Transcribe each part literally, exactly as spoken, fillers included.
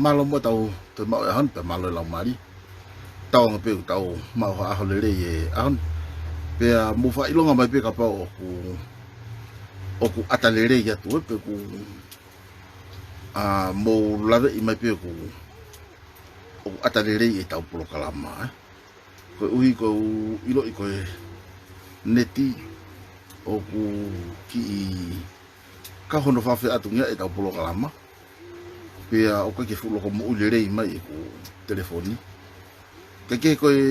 Mālō muʻa ʻetau toe maʻu e ʻaho ni, pea mālō e laumālie. Tauange pē ʻoku tau maʻu ha ʻaho lelei he ʻaho ni. Pea mou fakaʻilonga mai pē kapau ʻoku, ʻoku ʻata lelei atu ē, pe ʻoku, ā, mou laveʻi mai pē ʻoku, ʻoku ʻata lelei ʻetau polokalama, ē. Koeʻuhi ko e ʻiloʻi ko e neti ʻoku kiʻi kau hono fakaafeʻi atu ngia ʻetau polokalama. Pea ʻoku ʻikai ke fuʻu loko moʻui lelei mai ʻeku telefoni. Ka ko e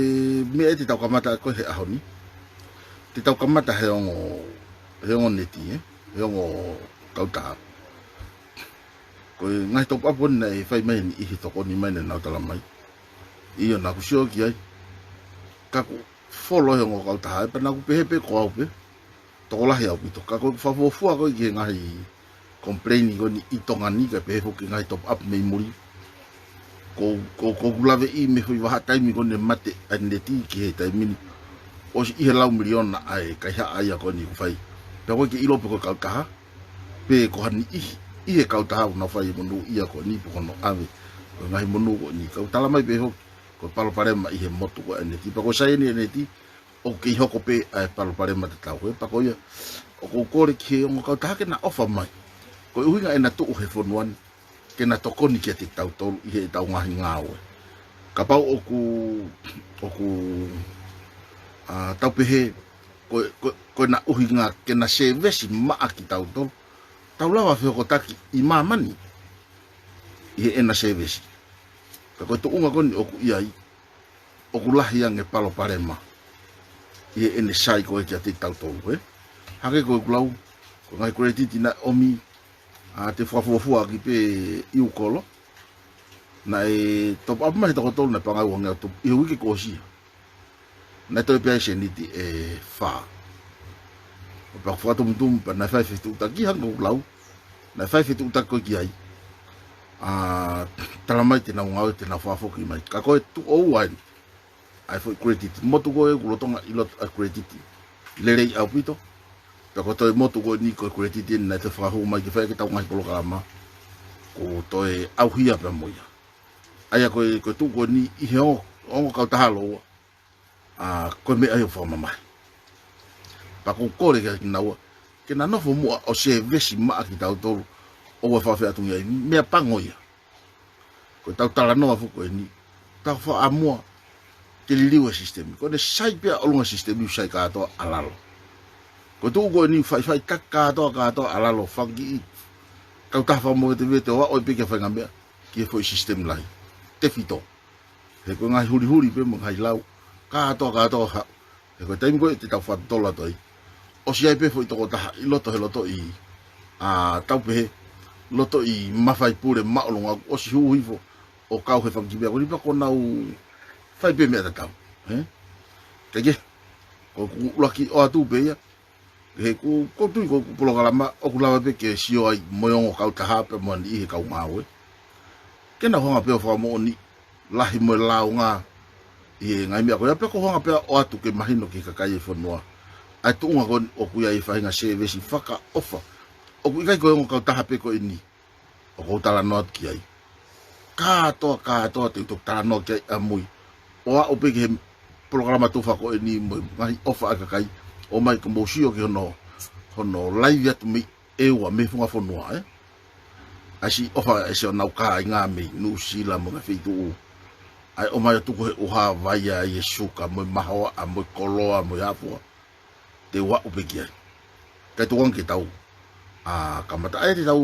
meʻa ē te tau kamata ko ē he ʻaho ni, te tau kamata he ongo, he ongo neti, ē, he ongo kautaha. Ko e ngaahi top up eni naʻe fai mai ʻe he niʻihi tokoni mai naʻa nau tala mai. ʻIo, naʻá ku sio ki ai. Ka ʻoku follow he ongo kautaha ē, pea naʻá ku pehē pē ko au pē. Tokolahi ʻaupito. Ka ko e fakafuofua ko ē ki he ngaahi complain ko eni ʻi Tonga ni, kae pehē foki ki he ngaahi top up mei muli. Ko, ko, ʻoku ou laveʻi mei he foʻi vahaʻa taimi ko eni ʻe mate ai e neti ki he taimi ni, ʻosi ʻi he lau miliona ʻa e kaihaʻa ia ko eni ʻoku fai. Pea ʻoku ʻikai ke ʻilo pe ko e kautaha, pe ko ha niʻihi ʻi he kautaha ʻoku nau fai e monū ia ko eni pe ko hono ʻave ko e ngaahi monū ko eni. Ka ʻoku tala mai pē foki ko e palopalema ʻi he motu ko ē ʻa e neti. Pea ko e sai eni e neti, ʻoku kei hoko pē ʻa e palopalema tatau ē. Pea ko ia, ʻoku ou kole ki he ongo kautaha ke na ʻofa mai. Ko e ʻuhinga ʻena tuʻu he fonua ni, ke na tokoni kiate kitautolu ʻi heʻetau ngaahi ngāue. Kapau ʻoku, ʻoku, ā, tau pehē, ko, ko, ko ʻena ʻuhinga ke na sēvesi maʻa kitautolu, tau lava fehokotaki ʻi māmani ʻi heʻena sēvesi. Ka ko e tuʻunga ko eni ʻoku ʻi ai, ʻoku lahi ange palopalema ʻi heʻene sai ko ē kiate kitautolu, ē. Hangē ko ʻeku lau, ko e ngaahi credit naʻe ʻomi, ā, te u fakafuofuaʻaki pē ʻi ʻū kolo. Naʻe top up mai he toko tolu naʻe pangai uangeau tupu ʻi he uike kuo ʻosi ia. Naʻe toe pē ai e sēniti ʻe fā. Pea ʻoku fakatumutumu pē naʻe fai e fetuʻutaki, hangē ko ʻeku lau. Naʻe fai e fetuʻutaki ko ē ki ai. Ā, tala mai te nau ngāue, te nau fakafoki mai. Ka ko e tuʻo ua eni ʻa e foʻi credit. Motu ko ē ʻoku lolotonga ʻi loto ʻa e credit lelei ʻaupito. Pea ko e toe motu ko eni ko e credit eni naʻe toe fakahū mai ke fai ʻaki ʻetau ngaahi polokalama, kuo toe ʻauhia pē mo ia. ʻA ia ko e, ko e tuʻu ko eni ʻi he ongo, ongo kautaha lōua, ā, ko e meʻa ia ʻoku fakamamahi. Pea ʻoku ou kole kia kinaua ke na nofo muʻa ʻo sēvesi maʻa kitautolu, ʻoua ʻe fakaafeʻi atu ngia ai, meʻapango ia. Ko ʻetau talanoa foki ko eni, tau fakaʻamua ke liliu e sisitemi. Ko ʻene sai pē ʻa ʻolunga sisitemi, sai kātoa ʻa lalo. Ko e tuʻu ko eni faʻifaʻitaki kātoa, kātoa ʻa lalo, fanga kiʻi kautaha fakamovetevete ʻo aʻu pē ki he faʻahinga meʻa ki he foʻi sisitemi lahi. Tefito. He ko e ngaahi hulihuli pē mo e ngaahi lau, kātoa, kātoa haʻu. He ko e taimi ko ē te tau fakatotolo atu ai, ʻosi ʻi ai pē foʻi tokotaha ʻi loto he lotoʻi, ā, tau pehē, lotoʻi mafai pule māʻolunga, ʻosi hū hifo ʻo kau he fanga kiʻi meʻa ko eni pea kuo nau fai pē meʻa tatau, ē? Kae kehe, ko ʻeku ʻuluaki ʻoatu pē ia, he ʻoku, ʻoku ou tui ko ʻeku polokalama ʻoku lava pē ke sio ai mo e ongo kautaha pea mo e niʻihi he kau ngāue, ke nau hanga pē ʻo fakamoʻoni lahi mo e lāunga ʻi he ngaahi meʻa ko ia, pea ʻoku ou hanga pē ʻo ʻoatu ke mahino ki he kakai e fonua ʻa e tuʻunga ko eni ʻoku ʻi ai e faʻahinga sēvesi fakaʻofa. ʻOku ʻikai ko e ongo kautaha pē ko eni ʻoku ou talanoa atu ki ai. Kātoa, kātoa te u toki talanoa ki ai ʻamui, ʻo aʻu pē ki he polokalama tufa ko eni mo e ngaahi ʻofa ʻa e kakai, ʻomai ke mou sio ki hono, hono laivi atu mei ʻEua, mei he funga fonua, ē? ʻA e siʻi ʻofa ʻa e siʻonau kāinga mei Nuʻusila mo e ngaahi feituʻu, ʻa e ʻomai ʻo tuku he ʻuha, vai ai e suka mo e mahoaʻa mo e koloa mo e hā fua. Te u aʻu pē ki ai. Kae tuku ange ke tau, ā, kamata ai te tau,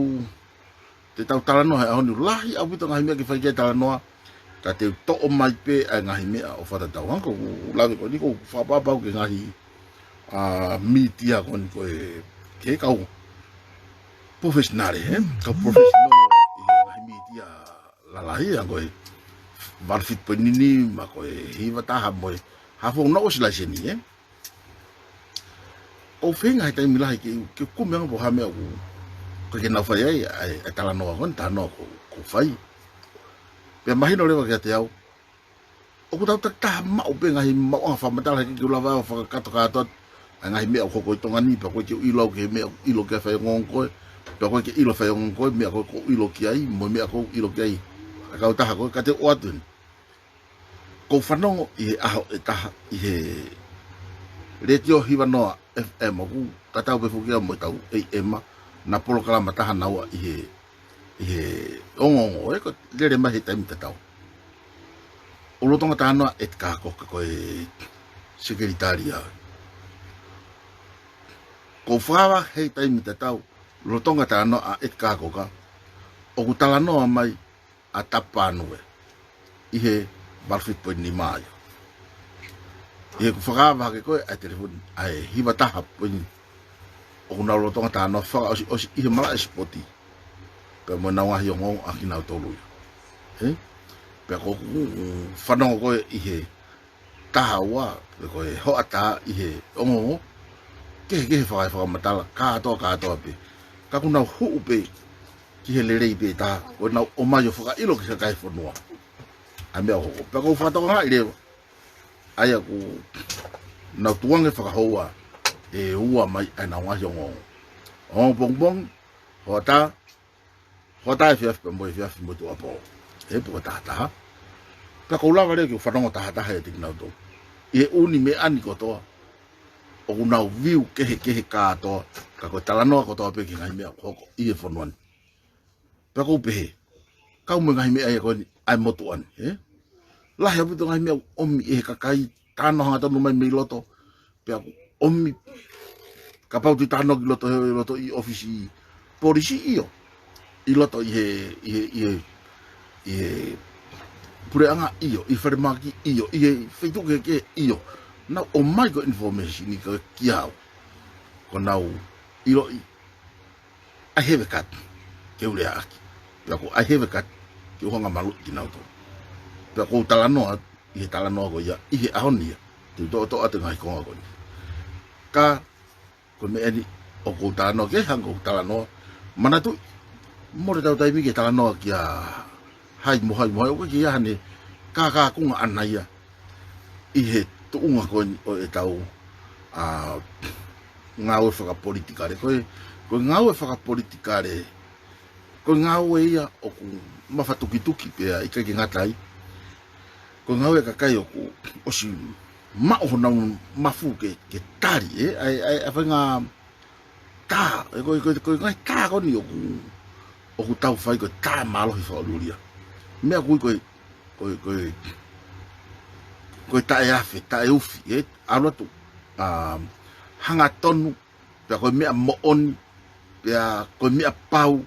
te tau talanoa he ʻaho ni. Lahi ʻaupito ngaahi meʻa ke fai ki ai e talanoa, ka te u toʻo mai pē ʻa e ngaahi meʻa ʻo fakatatau. Hangē ko ʻeku lave ko eni, ʻoku ou fakaʻapaʻapa au ki he ngaahi, ā, mītia ko eni ko ē, ki he kau professional, ē? Kau professional ʻi he ngaahi mītia lalahi, hangē ko e valu fitu poini nima, ko e hiva taha mo e hā fua, ʻoku nau ʻosi laiseni, ē? ʻOku ou feinga he taimi lahi ke, ke kumi ange pe ko e hā e meʻa ʻoku, ʻoku ʻikai ke nau fai ai ʻa e, ʻa e talanoa ko eni, talanoa ʻoku, ʻoku ou fai. Pea mahino leva kiate au, ʻoku tau takitaha maʻu pē ngaahi maʻuʻanga fakamatala, he ʻikai ke u lava ʻo fakakakato kātoa atu ʻa e ngaahi meʻa ʻoku hoko ʻi Tonga ni, pea ʻoku ʻikai ke u ʻilo au ki he meʻa ʻoku ʻilo ki ai e faiongo ko ē, pea ʻoku ʻikai ke ʻilo e faiongo ko ē meʻa ʻoku ou ʻilo ki ai, mo e meʻa ʻoku ou ʻilo ki ai ʻa e kautaha ko ē, ka te u ʻoatu eni. Kou fanongo ʻi he ʻaho ʻe taha ʻi he Letiō Hiva Noa F M, ʻoku tatau pē foki ia mo ʻetau A M, naʻa polokalama taha naua ʻi he, ʻi he ongoongo, ē, ko e lele mai he taimi tatau. ʻOku lolotonga talanoa ʻEtikā Koka, ko e sekelitali ia. Kou fakaava he taimi tatau, lolotonga talanoa ʻa ʻEtikā Koka, ʻoku talanoa mai ʻa Tapānue ʻi he valu fitu poini nima ia. ʻI heʻeku fakaava hake ko ē ʻa e telefoni, ʻa e hiva taha poini, ʻoku nau lolotonga talanoa fakaʻosiʻosi ʻi he malaʻe sipoti. Pea mo ʻenau ngaahi ongoongo ʻa kinautolu ia. Ē? Pea kou fanongo ko ē ʻi he taha ua, pe ko e hoʻatā ʻi he ongoongo, kehekehe faka-, fakamatala, kātoa, kātoa pē. Ka ʻoku nau hū pē ki he lelei pē taha, ko ʻenau ʻomai ʻo fakaʻilo ki he kakai e fonua ʻa e meʻa ʻoku hoko. Pea kou fakatokangaʻi leva, ʻa ia ʻoku nau tukuange fakahoua ʻe ua mai ʻa ʻenau ngaahi ongoongo. Ongoongo pongipongi, hoʻatā, hoʻatā efiafi pea mo e efiafi mo e tuʻuapō. Ē, pe ko e tahataha. Pea kou lava leva ke u fanongo tahataha ʻiate kinautolu. ʻI he ʻū meʻa ni kotoa, ʻoku nau viu kehekehe kātoa, ka ko e talanoa kotoa pē ki he ngaahi meʻa ʻoku hoko ʻi he fonua ni. Pea kou pehē, kau mo e ngaahi meʻa ia ko eni ʻa e motuʻa ni, ē? Lahi ʻaupito ngaahi meʻa ʻoku ʻomi ʻe he kakai, talanoa hangatonu mai mei loto, pea ʻoku ʻomi, kapau te u talanoa ki loto, he loto ʻi ʻōfisi polisi ʻio. ʻI loto ʻi he, ʻi he, ʻi he, ʻi he puleʻanga ʻio, ʻi falemahaki ʻio, ʻi he feituʻu kehekehe ʻio. Nau ʻomai ko e information ni ko ē kiate au. Ko ʻenau ʻiloʻi, I have a cut ke u lea ʻaki. Pea ko e I have a cut ke u hanga maluʻi kinautolu. Pea kou talanoa ʻi he talanoa ko ia, ʻi he ʻaho ni ia, te u toʻotoʻo atu e ngaahi konga ko eni. Ka, ko e meʻa eni ʻoku ou talanoa ki ai, hangē ko ʻeku talanoa. Manatuʻi, mole ʻetau taimi ke talanoa kia hai mo hai mo hai, ʻoku ʻikai ke ʻi ai haʻane kākākunga ʻaʻana ia ʻi he tuʻunga ko eni ʻo ʻetau, ā, ngāue fakapolitikale. Ko e, ko e ngāue fakapolitikale, ko e ngāue ia ʻoku mafatukituki pea ʻikai ke ngata ai. Ko e ngāue ʻa e kakai ʻoku ʻosi maʻu honau mafu ke, ke tali, ē, ʻa e, ʻa e, ʻa e faʻahinga tā, ē, ko e, ko e, ko e ngaahi tā ko eni ʻoku, ʻoku tau fai ko e tā mālohi fakaʻuliʻulia. Meʻa ʻoku ui ko e, ko e, ko e, ko e taʻeafe, taʻeufi, ē, ʻalu atu, ā, hangatonu, pea ko e meʻa moʻoni, pea ko e meʻa pau,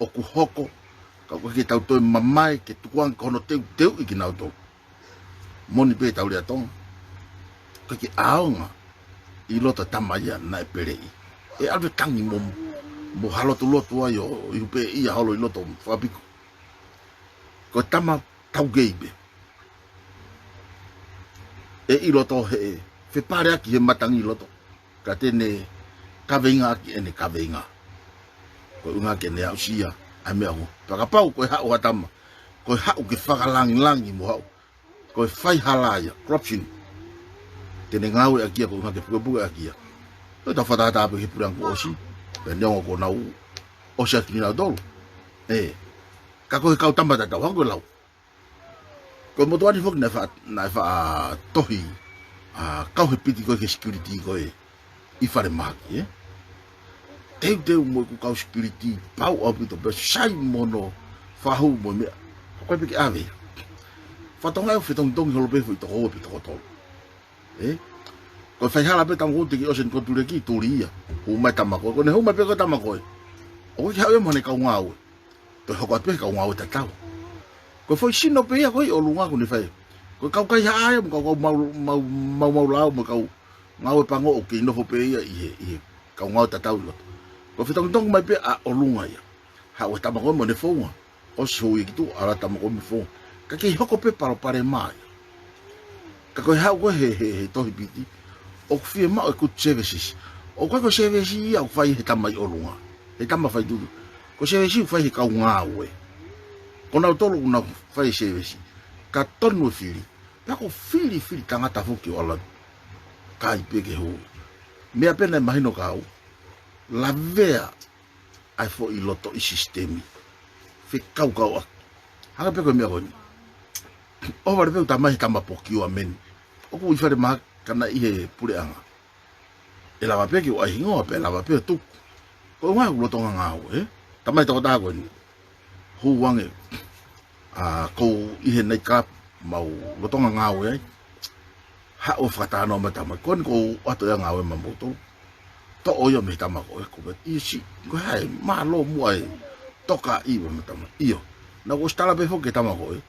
ʻoku hoko, ka ʻoku ʻikai ke tau toe mamae ke tukuange ko hono teuteuʻi kinautolu. Moʻoni pē ʻetau lea Tonga. ʻOku ʻikai ke ʻaonga ʻi loto e tama ia naʻe peleʻi. ʻE ʻalu e tangi mo, mo ha loto lotu ai ʻo ihu pē ia holo ʻi loto fakapiku. Ko e tama taukei pē. ʻE ʻi loto he, fepaleaki he matangi ʻi loto. Ka te ne kaveinga ʻaki ʻene kaveinga. Ko e ʻuhinga ke ne aʻusia ʻa e meʻa ʻoku. Pea kapau ko e haʻu ha tama, ko e haʻu ke fakalangilangi mo haʻu, ko e faihala ia, corruption. Te ne ngāueʻaki ia, ko e ʻuhinga ke pukepukeʻaki ia. Ko e tau fakatātā pē ki he puleʻanga kuo ʻosi, pea neongo kuo nau ʻosi ʻaki kinautolu. Ē. Ka ko e kau tama tatau, hangē ko e lau. Ko e motuʻa ni foki naʻe fa-, naʻe faʻa tohi, ā, kau he piti ko ē ki he security ko ē ʻi falemahaki, ē? Teuteu mo ʻeku kau security, pau ʻaupito pea sai mo hono fahu mo e meʻa. Ko e piki ʻave. Fatongia ʻo fetongitongi holo pē foʻi toko ua pe toko tolu. Ē? Ko e faihala pē tama ko ē te ki ʻosi eni ko tuleki, tuli ia. Hū mai tama ko ē, ko ʻene hū mai pē ko e tama ko ē. ʻOku ʻikai ke haʻu ia mo ʻene kau ngāue. Toe hoko atu pē he kau ngāue tatau. Ko e foʻi sino pē ia ko ē ʻi ʻolunga ʻoku ne fai. Ko e kau kaihaʻa ia mo e kau, kau mau, mau, mau, mau lao mo e kau ngāue pango ʻoku kei nofo pē ia ʻi he, ʻi he kau ngāue tatau ʻi loto. Ko e fetongitongi mai pē ʻa ʻolunga ia. Haʻu e tama ko ē mo ʻene founga. ʻOsi hū ia ki tuʻa, ʻalu e tama ko ē mo e founga. Ka kei hoko pē palopalema ia. Ka ko e haʻu ko ē he, he, he tohi piti, ʻoku fiemaʻu e good services. ʻOku ʻikai ko e service ia ʻoku fai he tama ʻi ʻolunga. He tama fai tutu. Ko e service ʻoku fai he kau ngāue. Ko nautolu ʻoku nau fai e service. Ka tonu e fili. Pea ko e fili, fili tangata foki ʻo ʻalu atu. Kai pē ke hū. Meʻa pē naʻe mahino kiate au. Lavea ʻa e foʻi lotoʻi sisitemi. Fekaukauʻaki. Hangē pē ko e meʻa ko eni. ʻOhovale pē ʻoku ta mai he tama procurement. ʻOku ʻi falemahaki ka naʻe ʻi he puleʻanga. ʻE lava pē ke u ʻai hingoa pea lava pē ʻo tuku. Ko e ʻuhinga ʻeku lolotonga ngāue, ē? Ta mai he tokotaha ko eni. Hū ange, ʻa, ʻoku ou ʻi he night club, mau lolotonga ngāue ai. Haʻu ʻo fakatalanoa mai tama. Ko eni ʻoku ou ʻoatu ʻa e ngāue maʻamoutolu. Toʻo ia mei he tama ko ē, ko e, ʻio siʻi, ko e hā e, mālō muʻa e tokaʻi ʻa e tama. ʻIo. Naʻá ku ʻosi tala pē foki ki he tama ko ē.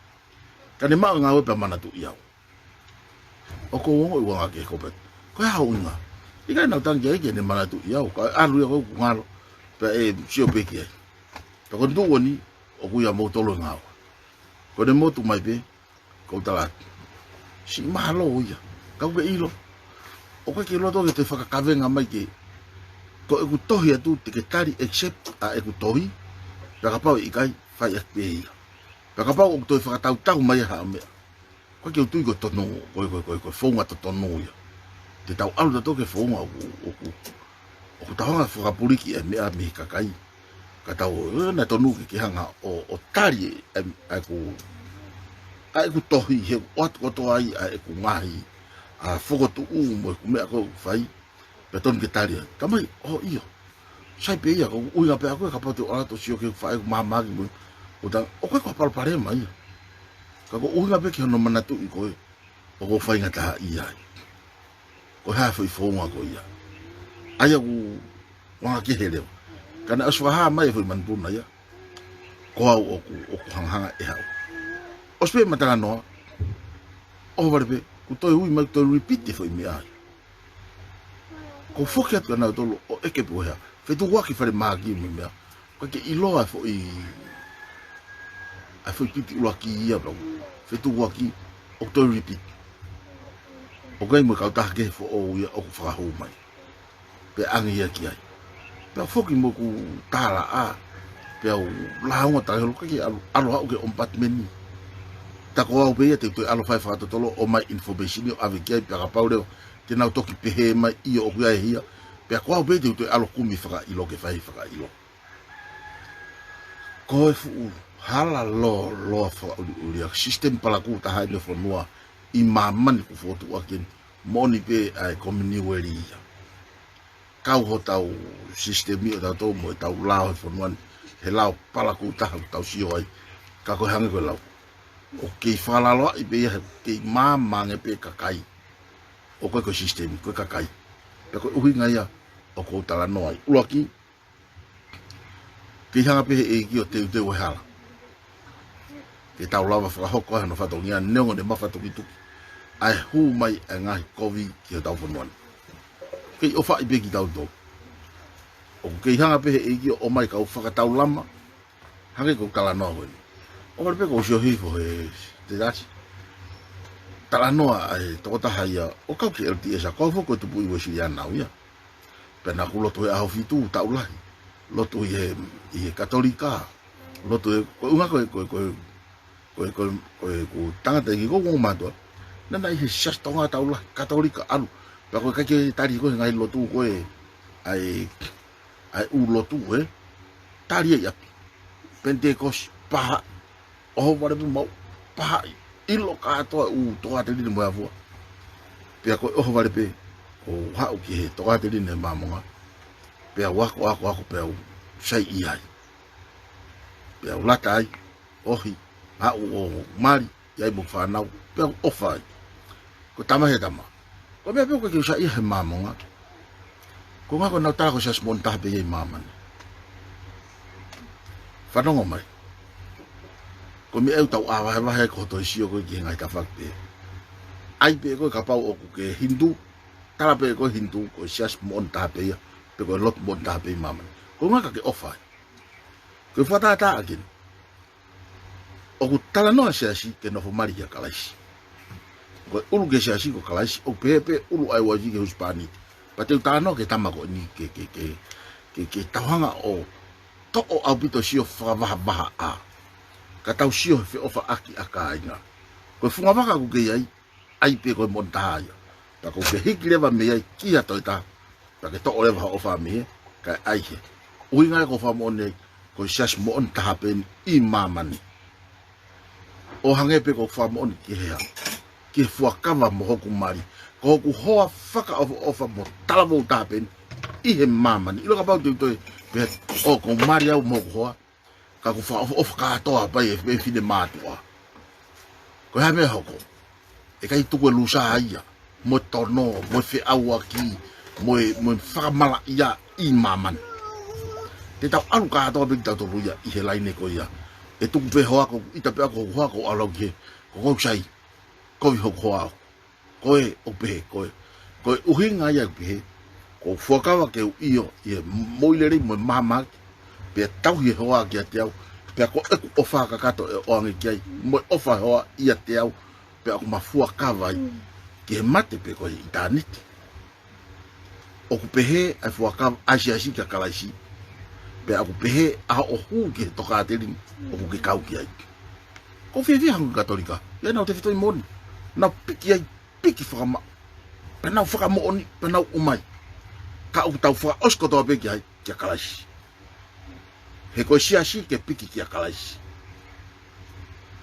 Ka ne maʻu e ngāue pea manatuʻi au. ʻOku ou ongoʻi ʻoku anga ki he kope. Ko e hā hoʻo ʻuhinga? ʻIkai, naʻá ku tangi ai ke ne manatuʻi au. Ka ʻalu ia ko ē ʻoku ngalo. Pea ʻe sio pē ki ai. Pea ko e tuʻu eni, ʻoku ʻia moutolu e ngāue. Ko ʻene motu mai pē, ʻoku ou tala atu. Siʻi, mālō ia. Ka ʻoku ke ʻilo. ʻOku ʻikai ke loto ke te fakakavenga mai ke. Ko ʻeku tohi atu te ke tali accept ʻa ʻeku tohi. Pea kapau ʻe ʻikai, fai atu pē ia. Pea kapau ʻoku toe fakatautau mai ha meʻa. ʻOku ʻikai ke u tui ko e totonu, ko e, ko e, ko e, ko e founga totonu ia. Te tau ʻalu tautolu ki he founga ʻoku, ʻoku, ʻoku tau hanga ʻo fakapuliki e meʻa mei he kakai. Ka tau, ē, naʻe tonu ke, ke hanga ʻo, ʻo tali e, e, ʻa ʻeku, ʻa ʻeku tohi he ʻoatu kotoa ai ʻa ʻeku ngaahi, ʻa, fokotuʻu mo ʻeku meʻa ʻoku ou fai. Pea tonu ke tali ai. Ka mai, ʻo ʻio. Sai pē ia, ko e ʻuhinga pē ʻaʻaku ē, kapau te u ʻalu atu ʻo sio ki heʻeku faʻē ʻoku māmāki mo e, ʻo ta, ʻoku ʻikai ko ha palopalema ia. Ka ko e ʻuhinga pē ki hono manatuʻi ko ē, ʻoku ou faingataʻaʻia ai. Ko e hā e foʻi founga ko ia. ʻA ia ʻoku ou anga ki he leo. Ka naʻe ʻosi fakahā mai e foʻi manupuna ia. Ko au ʻoku, ʻoku hangahanga ʻe haʻu. ʻOsi pē ʻema talanoa. ʻOhovale pē, kuo toe ui mai, kuo toe repeat e foʻi meʻa ia. ʻOku ou foki atu kia nautolu ʻo ʻeke pe ko e hā. Fetukuaki falemahaki mo e meʻa. ʻOku ʻikai ke ʻiloa e foʻi, ʻa e foʻi piti ʻuluaki ia pau. Fetukuaki, ʻoku toe repeat. ʻOku ʻi ai mo e kautaha kehe foʻou ia ʻoku fakahū mai. Pea ʻange ia ki ai. Pea foki mo ʻeku talaʻā. Pea u lāunga taʻaholo, ʻikai ke ʻalu, ʻalu haʻu ki he ʻombudsman. Tā ko au pē ia te u toe ʻalu ʻo fai fakatotolo ʻo ʻomai information ʻo ʻave ki ai, pea kapau leva te nau toki pehē mai ʻio ʻoku ʻi ai e hia. Pea ko au pē te u toe ʻalu ʻo kumi fakaʻilo ke fai fakaʻilo. Ko e fuʻu hala lōloa fakaʻuliʻulia, system palakū taha ʻeni ʻo e fonua ʻi māmani kuo fokotuʻu ʻaki eni, moʻoni pē ʻa e Commonwealth ia. Kau hotau system ʻo tautolu mo ʻetau lao he fonua ni, he lao palakū taha ʻoku tau sio ai, ka ko e hangē ko e lau. ʻOku kei fakalaloaʻi pē ia he kei maama ange pē kakai. ʻOku ʻikai ko e system, ko e kakai. Pea ko e ʻuhinga ia ʻoku ou talanoa ai. ʻUluaki, kei hanga pē he ʻEiki ʻo teuteu e hala. Ke tau lava fakahoko ai hano fatongia neongo ʻene mafatukituki ʻa e hū mai ʻa e ngaahi kovi ki hotau fonua ni. Kei ʻofaʻi pē kitautolu. ʻOku kei hanga pē he ʻEiki ʻo ʻomai kau fakataulama. Hangē ko e talanoa ko eni. ʻOhovale pē, ʻoku ou sio hifo he te tasi. Talanoa ʻa e tokotaha ia ʻo kau ki he L D S, ʻa ko au foki ko e tupuʻi Uēsiliana au ia. Pea naʻá ku lotu he ʻAhofitu taʻu lahi. Lotu ʻi he, ʻi he Katolika. Lotu he, ko e ʻuhinga ko e, ko e, ko e, ko e, ko e, ko e, ko e tangataʻeiki ko ē ʻoku ou mātuʻa. Naʻá na ʻi he Siasi Tonga taʻu lahi, Katolika ʻalu. Pea ko e ʻikai ke tali ko ē he ngaahi lotu ko ē, ʻa e, ʻa e ʻū lotu, ē. Tali ai ʻapi. Penitekosi, Pahaʻi. ʻOhovale pē, mau Pahaʻi. ʻIlo kātoa e ʻū tokāteline mo e hā fua. Pea ko e ʻohovale pē, ʻo haʻu ki he tokāteline Māmonga. Pea u ako, ako, ako, pea u saiʻia ai. Pea u lata ai, ohi, haʻu ʻo mali, ʻi ai mo e fānau, pea u ʻofa ai. Ko e tama he tama. Ko e meʻa pē ʻoku ʻikai ke u saiʻia he Māmonga. Ko e ʻuhinga ko ʻenau tala ko e siasi moʻoni taha pē ia ʻi māmani. Fanongo mai. Ko e meʻa ʻoku tau ʻā vahevahe ai ko hoto sio ko ē ki he ngaahi tafaʻaki pē. ʻAi pē ko ē kapau ʻoku ke Hindu, tala pē ko e Hindu, ko e siasi moʻoni taha pē ia, pe ko e lotu moʻoni taha pē ʻi māmani. Ko e ʻuhinga ka ke ʻofa ai. Ko e fakatātā ʻaki eni. ʻOku talanoa e siasi ke nofo mali kia Kalaisi. Ko e ʻulu ki he siasi ko Kalaisi, ʻoku pehē pē ʻulu ʻa e uaifi ki he husepāniti. Pea te u talanoa ki he tama ko eni ke, ke, ke, ke, ke tau hanga ʻo toʻo ʻaupito sio fakavahavahaʻa. Ka tau sio he feʻofaʻaki ʻa kāinga. Ko e funga vaka ʻoku ke ʻi ai, ʻai pē ko e moʻoni taha ia. Pea ʻoku ke hiki leva mei ai ki ha toe taha. Pea ke toʻo leva hoʻo ʻofa mei hē, kae ʻai hē. ʻUhinga ia ʻoku ou fakamoʻoni ai, ko e siasi moʻoni taha pē eni ʻi māmani. ʻO hangē pē ko e fakamoʻoni ki he hā, ki he fuakava mo hoku mali. Ko hoku hoa fakaʻofoʻofa mo talavou taha pē eni ʻi he māmani. ʻIlo kapau te u toe pehē ʻoku ou mali au mo hoku hoa, ka ʻoku fakaʻofoʻofa kātoa pē ʻe he finemātuʻa. Ko e hā e meʻa ʻe hoko? ʻE ʻikai tuku e lusa ia, mo e tono, mo e feʻauaki, mo e, mo e fakamalaʻia ʻi māmani. Te tau ʻalu kātoa pē kitautolu ia ʻi he laine ko ia. ʻE tuku pē hoa ko ʻita pē ʻa ko hoa ko ʻalu ki he, ko ʻoku sai, kovi hoku hoa au. Ko e ʻoku pehē, ko e, ko e ʻuhinga ia ʻoku pehē, ko e fuakava ke u ʻio ʻi he moʻui lelei mo e mahamahaki, pea tauhi e hoa kiate au, pea ko ʻeku ʻofa kakato ʻe ʻoange ki ai, mo e ʻofa e hoa ʻiate au, pea ʻoku ma fuakava ai ki he mate pe ko e ʻitāniti. ʻOku pehē ʻa e fuakava ʻa e siasi kia Kalaisi, pea ʻoku pehē ʻa hoʻo hū ki he tokāteline ʻoku ke kau ki ai. ʻOku fiefia hoku Katolika, ʻi heʻenau tefitoʻi moʻoni, nau piki ai, piki fakamaʻu, pea nau fakamoʻoni, pea nau ʻomai. Ka ʻoku tau fakaʻosi kotoa pē ki ai, kia Kalaisi. He ko e siasi ke piki kia Kalaisi.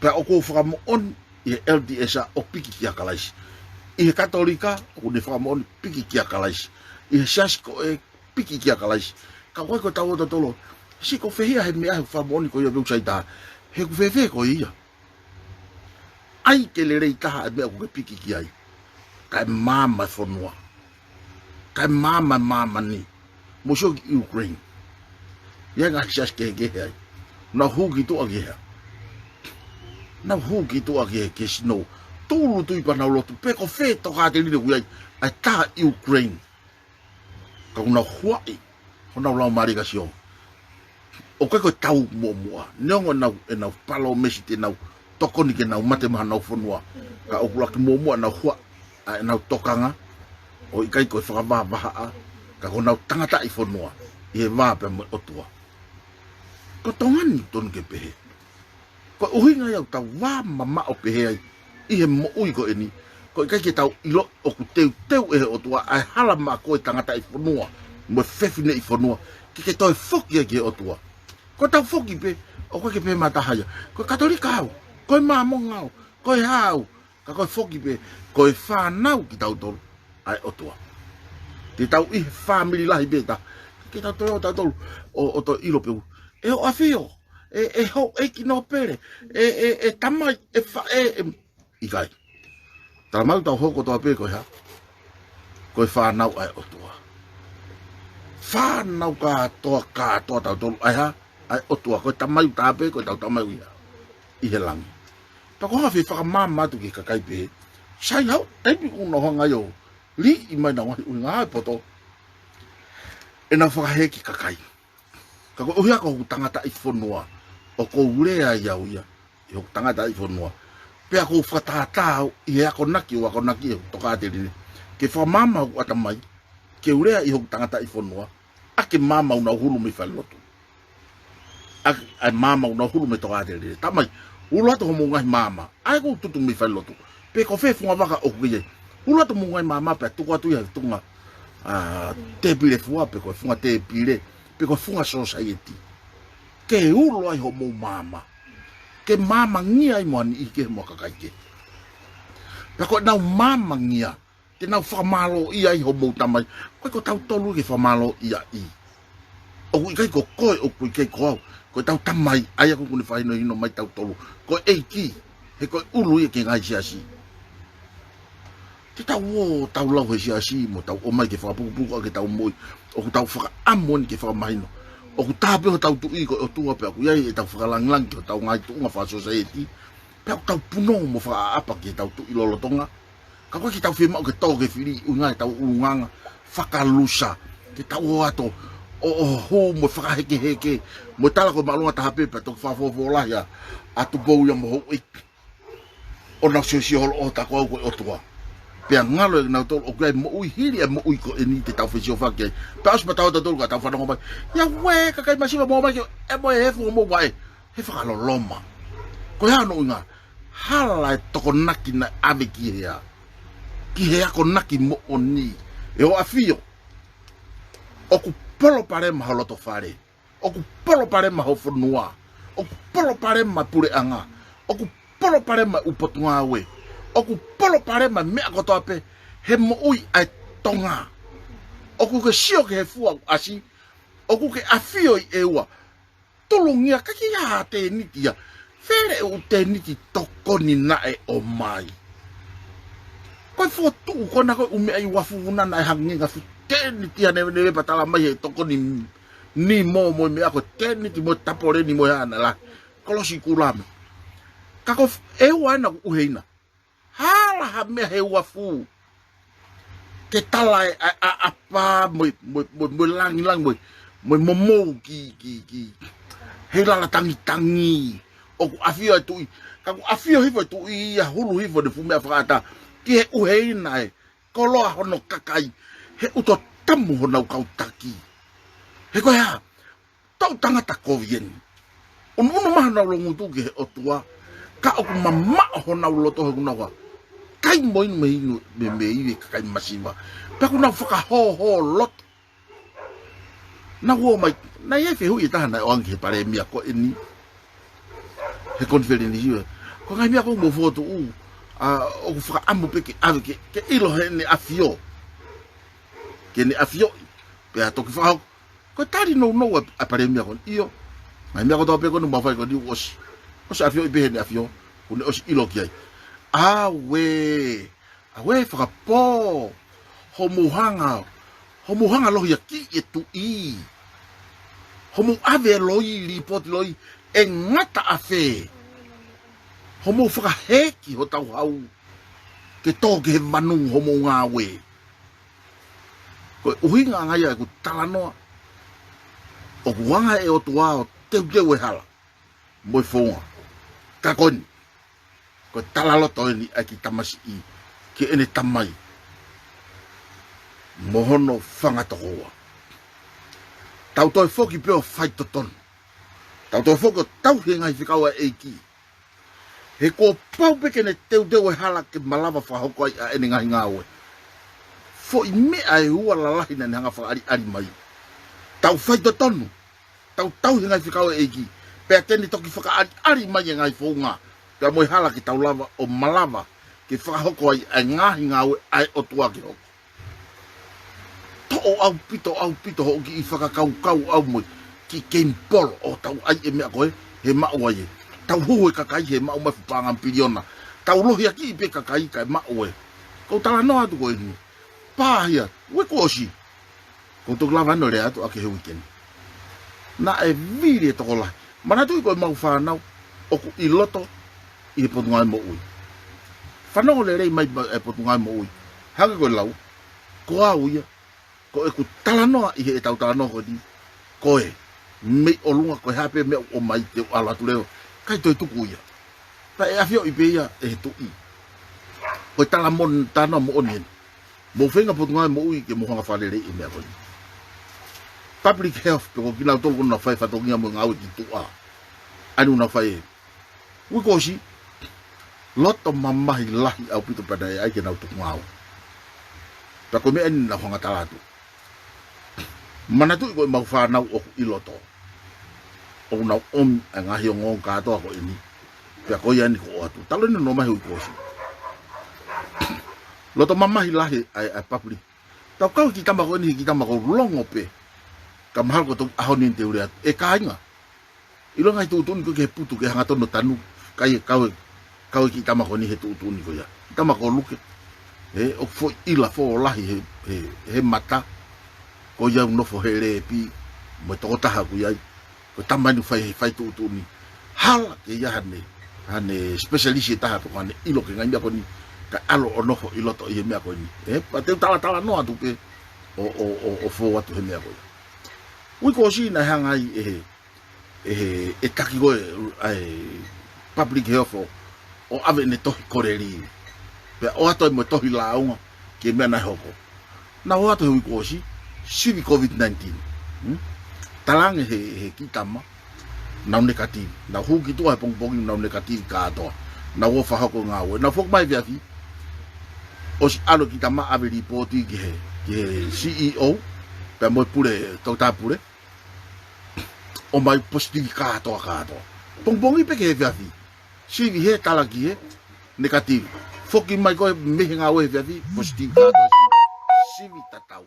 Pea ʻoku ou fakamoʻoni ʻi he L D S ʻo piki kia Kalaisi. ʻI he Katolika, ʻoku ne fakamoʻoni piki kia Kalaisi. ʻI he siasi ko ē piki kia Kalaisi. Ka ko e ko e tau ʻo tautolu, siʻi ko fē ia he meʻa he fakamoʻoni ko ia pē ʻoku sai taha. He ʻoku fēfē ko ia? ʻAi ke lelei taha e meʻa ʻoku ke piki ki ai. Kae maama e fonua. Kae maama e māmani. Mou sio ki Ukraine. ʻI ai e ngaahi siasi kehekehe ai. Nau hū ki tuʻa ki hea. Nau hū ki tuʻa ki he, ki he sino. Tūʻulutui pea nau lotu. Pe ko fē tokāteline ʻoku ʻi ai. ʻA e taha Ukraine. Ka ʻoku nau huaʻi honau laumālie ka sio. ʻOku ʻikai ko e tau muʻomuʻa. Neongo ʻenau, ʻenau palōmesi te nau tokoni ke nau mate maʻa honau fonua. Ka ʻoku ʻuluaki muʻomuʻa ʻenau huaʻi ʻa ʻenau tokanga. ʻO ʻikai ko e fakavahavahaʻa. Ka ko honau tangataʻi fonua. ʻI he vā pea mo e ʻOtua. Ko Tonga ni tonu ke pehē. Ko e ʻuhinga ia ʻoku tau vā mamaʻo pehē ai ʻi he moʻui ko eni, ko e ʻikai ke tau ʻilo ʻoku teuteu ʻe he ʻOtua ʻa e hala maʻa ko e tangataʻi fonua, mo e fefineʻi fonua, ke ke toe foki ai ki he ʻOtua. Ko e tau foki pē, ʻoku ʻikai ke pehē maʻa taha ia. Ko e Katolika au, ko e Māmonga au, ko e hā au, ka ko e foki pē, ko e fānau kitautolu ʻa e ʻOtua. Te tau ʻi he fāmili lahi pē ta, ke tau toe ʻo tautolu, ʻo, ʻo toe ʻilo pē u. ʻE ʻo ʻafio, ʻe, ʻe houʻeiki nōpele, ʻe, ʻe, ʻe tamai, ʻe faʻē, ʻe, ʻikai. Tala mai ʻoku tau hoko kotoa pē ko e hā? Ko e fānau ʻa e ʻOtua. Fānau kātoa, kātoa tautolu ʻa e hā? ʻA e ʻOtua, ko e tamai ʻoku taha pē, ko e tau tamai ʻoku ʻi hā? ʻI he langi. Pea ko e hā e fie fakamaama atu ki he kakai pehē? Sai hau, taimi ʻoku nau hanga ʻo liʻi mai ʻenau ngaahi ʻuhinga ʻa e poto. ʻEnau fakahē ki he kakai. Ka ko e ʻuhinga ko hoku tangataʻi fonua, ʻoku ou lea ai au ia, ʻi hoku tangataʻi fonua. Pea ʻoku ou fakatātā au, ʻi he akonaki ʻoku ou akonaki ʻi hoku tokāteline. Ke fakamaama hoku ʻatamai, ke u lea ʻi hoku tangataʻi fonua, ʻa e maama ʻoku nau hulu mei falelotu. ʻA e, ʻa e maama ʻoku nau hulu mei tokāteline. Tamai, ulo atu homou ngaahi maama. ʻA ē ʻoku tutu mei falelotu. Pe ko fē funga vaka ʻoku ke ʻi ai. Ulo atu homou ngaahi maama pea tuku atu ia he funga, ʻa, tēpile fua, pe ko e funga tēpile, pe ko e funga sōsaieti. Ke ulo ai homou maama. Ke maamangia ai mo ha niʻihi kehe mo ha kakai kehe. Pea ko ʻenau maamangia, te nau fakamālōʻia ai homou tamai. ʻOku ʻikai ko tautolu ke fakamālōʻia ai. ʻOku ʻikai ko koe, ʻoku ʻikai ko au. Ko e tau tamai, ʻa ia ʻoku ne fakahinohino mai tautolu. Ko e ʻEiki, he ko e ʻulu ia ki he ngaahi siasi. Te tau ō, tau lau he siasi, mo tau ō mai ke fakapukupuku ʻaki ʻetau moʻui. ʻOku tau fakaʻamu eni ke fakamahino. ʻOku tā pē hotau tuʻi ko e ʻOtua pea ʻoku ʻi ai ʻetau fakalāngilangi ki hotau ngaahi tuʻunga fakasōsaieti. Pea ʻoku tau punou mo fakaʻapaʻapa ki heʻetau tuʻi lolotonga. Ka ʻoku ʻikai ke tau fiemaʻu ke tō ke fili ʻuhinga ʻetau ʻulungaanga fakalusa. Ke tau ō atu ʻo, ʻo hū mo fakahekeheke. Mo tala ko e māʻolunga taha pē pea toki fakafofola ia ʻa Tupou ia mo houʻeiki. ʻO nau siosio holo ʻo tā ko au ko e ʻOtua. Pea ngalo ʻe nautolu ʻoku ʻi ai e moʻui hili e moʻui ko eni te tau fesiofaki ai. Pea ʻosi pea tau tautolu ka tau fanongo mai. ʻIa uē, kakai masiva mo mai ke, ʻe mo e efu mo vaʻe. He fakaloloma. Ko e hā hono ʻuhinga? Hala e tokonaki naʻe ʻave ki hea. Ki he akonaki moʻoni. ʻE ʻo ʻafio. ʻOku palopalema ho loto fale. ʻOku palopalema ho fonua. ʻOku palopalema puleʻanga. ʻOku palopalema ʻū potungāue. ʻOku palopalema meʻa kotoa pē he moʻui ʻa e Tonga. ʻOku ke sio ki he fua ʻoku ʻasi, ʻoku ke ʻafio ʻi ʻEua. Tolongia ka ki ha tēniti ia. Fele ʻū tēniti tokoni naʻe ʻomai. Ko e fokotuʻu ko ena ko e ʻū meʻa ʻi Uafu na naʻe hangē ngaahi fuʻu tēniti ʻa ne, ne pē talamai he tokoni ni mo, mo e meʻa ko e tēniti mo e tapoleni mo e hā na la. Kolosi kulame. Ka ko ʻEua ena ʻoku ʻuheina. Hala ha meʻa he Uafu. Ke tala e ʻa, ʻa, ʻa pā mo e, mo e, mo e, mo e langilangi mo e, mo e momou ki, ki, ki. He lala tangitangi. ʻOku ʻafio e tuʻi. Ka ʻoku ʻafio hifo e tuʻi ia hulu hifo ne fuʻu meʻa fakaʻatā. Ki he ʻuheina e koloa hono kakai. He ʻuto tamu honau kau taki. He ko e hā? Tau tangata kovi eni. ʻUnuʻunu mai honau loungutu ki he ʻOtua. Ka ʻoku mamaʻo honau loto he ʻoku nau hā. Kai mo inu mei inu mei, mei he kakai masiva. Pea ʻoku nau fakahōhōloto. Nau ō mai, naʻe ʻi ai e fehuʻi ʻe taha naʻe ʻoange ki he palēmia ko eni. He konifelenisi ia. Ko e ngaahi meʻa ko ē mou fokotuʻu. ʻA, ʻoku fakaʻamu pē ke ʻave ke, ke ʻilo heʻene ʻafio. Ke ne ʻafioʻi. Pea toki fakahoko. Ko e tali nounou ʻa, ʻa e palēmia ko eni ʻio. Ngaahi meʻa kotoa pē ko eni mau fai ko eni ʻosi. ʻOsi ʻafioʻi pē heʻene ʻafio. Kuo ne ʻosi ʻilo ki ai. ʻAuē. ʻAuē fakapō. Hoʻomou hanga. Hoʻomou hanga lohiakiʻi e tuʻi. Hoʻomou ʻave e loi, lipooti loi. ʻE ngata ʻafē. Hoʻomou fakaheki hotau hau. Ke tō ki he vanu hoʻomou ngāue. Ko e ʻuhinga ange ia ʻeku talanoa. ʻOku anga e ʻOtua ʻo teuteu e hala. Mo e founga. Ka ko eni. Ko e talaloto eni ʻa e kiʻi tamasiʻi. Ki heʻene tamai. Mo hono fanga tokoua. Tau toe foki pē ʻo faitotonu. Tau toe foki ʻo tauhi e ngaahi fekau ʻa e ʻEiki. He kuo pau pē ke ne teuteu e hala ke malava fakahoko ai ʻa ʻene ngaahi ngāue. Foʻi meʻa ʻe ua lalahi naʻa ne hanga fakaʻaliʻali mai. Tau faitotonu, tau tauhi e ngaahi fekau ʻa e ʻEiki. Pea te ne toki fakaʻaliʻali mai e ngaahi founga. Pea mo e hala ke tau lava ʻo malava ke fakahoko ai ʻa e ngaahi ngāue ʻa e ʻOtua ke hoko. Toʻo ʻaupito, ʻaupito hoʻo kiʻi fakakaukau ʻau mo e kiʻi keimipolo ʻo tau ʻai e meʻa ko ē, he maʻu ai ē. Tau huhu e kakai he maʻu mai fuʻu paʻanga piliona. Tau lohiakiʻi pē kakai kae maʻu ē. Ko u talanoa atu ko eni. Pāhia, uike kuo ʻosi. Ko u toki lava ʻeni ʻo lea atu ʻaki he uike ni. Naʻe vili e tokolahi. Manatuʻi ko e mau fānau, ʻoku ʻi loto, ʻi he Potungāue Moʻui. Fanongo lelei mai e Potungāue Moʻui. Hangē ko e lau, ko au ia, ko ʻeku talanoa ʻi heʻetau talanoa ko eni, ko e, mei ʻolunga ko e hā pē meʻa ʻoku ʻomai te u ʻalu atu leva, ʻikai toe tuku ia. Pea ʻe ʻafioʻi pē ia ʻe he tuʻi. Ko e talamon-, talanoa moʻoni eni. Mou feinga Potungāue Moʻui ke mou hanga fakaleleiʻi e meʻa ko eni. Public health, pe ko kinautolu ko ē naʻa nau fai fatongia mo e ngāue ki tuʻa. ʻAi ʻenau fai e. Uike kuo ʻosi, loto mamahi lahi ʻaupito pea naʻe ʻai ke nau tuku ngāue. Pea ko e meʻa eni naʻa ku hanga tala atu. Manatuʻi ko e mau fānau ʻoku ʻi loto. ʻOku nau ʻomi ʻa e ngaahi ongoongo kātoa ko eni. Pea ko ia eni kuo ʻoatu. Taloni noa mai he uike kuo ʻosi. Loto mamahi lahi ʻa e, ʻa e public. Tau kau e kiʻi tama ko eni, he kiʻi tama ko e longo pē. Ka mahalo ko e toki ʻaho ni te u lea atu. ʻE kāinga. ʻIlo e ngaahi tuʻutuʻuni ko ē ki he putu ke hanga tonu ʻo tanu. Kai e kau e, kau e kiʻi tama ko eni he tuʻutuʻuni ko ia. Tama ko Luke. He, ʻoku foʻi ʻila fō lahi he, he, he mata. Ko ia ʻoku nofo he lēpi. Mo e tokotaha ʻoku ʻi ai. Ko e tama eni ʻoku fai, fai tuʻutuʻuni. Hala ke ʻi ai haʻane, haʻane specialist ʻe taha pe ko haʻane ʻilo ki he ngaahi meʻa ko eni. Kae ʻalu ʻo nofo ʻi loto ʻi he meʻa ko eni. Ē, pea te u talatalanoa atu pē ʻo, ʻo, ʻo, ʻo fou atu he meʻa ko ia. Uike kuo ʻosi naʻe hanga ai ʻe he, ʻe he, ʻe he taki ko ē, ʻa e public health ʻo, ʻo ʻave ʻene tohi koleli. Pea ʻoatu ai mo e tohi lāunga, ki he meʻa naʻe hoko. Naʻa ku ʻoatu he uike kuo ʻosi, sivi COVID nineteen. Hmm? Talaange he, he kiʻi tama, naʻa nau negative. Naʻa ku hū ki tuʻa he pongipongi, naʻa nau negative kātoa. Naʻa ku ō fakahoko ngāue. Naʻa ku foki mai efiafi, ʻosi ʻalu e kiʻi tama ʻave lipooti ki he, ki he C E O, pea mo e pule, toketā pule. ʻOmai positive kātoa, kātoa. Pongipongi pē ki he efiafi. Sivi hē, talaki hē, negative. Foki mai koe mei he ngāue he efiafi, positive kātoa. Sivi tatau.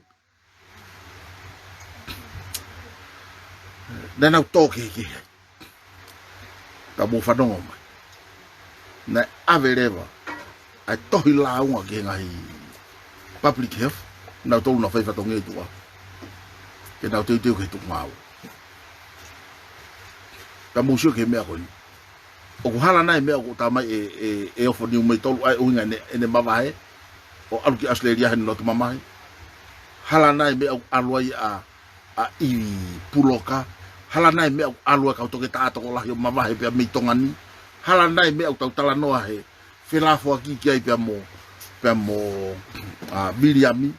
Naʻa nau tō kehekehe ai. Ka mou fanongo mai. Naʻe ʻave leva ʻa e tohi lāunga ki he ngaahi public health, nautolu naʻa nau fai fatongia ʻi tuʻa, ke nau teuteu ki he tuʻu ngāue. Ka mou sio ki he meʻa ko eni. ʻOku hala nai e meʻa ʻoku tā mai ʻe, ʻe, ʻe Ofo Niumeitolu, ʻa e ʻuhinga ʻene, ʻene mavahe ʻo ʻalu ki ʻAositelēlia he loto mamahi? Hala nai e meʻa ʻoku ʻalu ai ʻa, ʻa ʻIvi Puloka? Hala nai e meʻa ʻoku ʻalu ai e kau toketā tokolahi ʻo mavahe pea mei Tonga ni? Hala nai e meʻa ʻoku tau talanoa he felāfoaki ki ai pea mo, pea mo, ʻa, Viliami?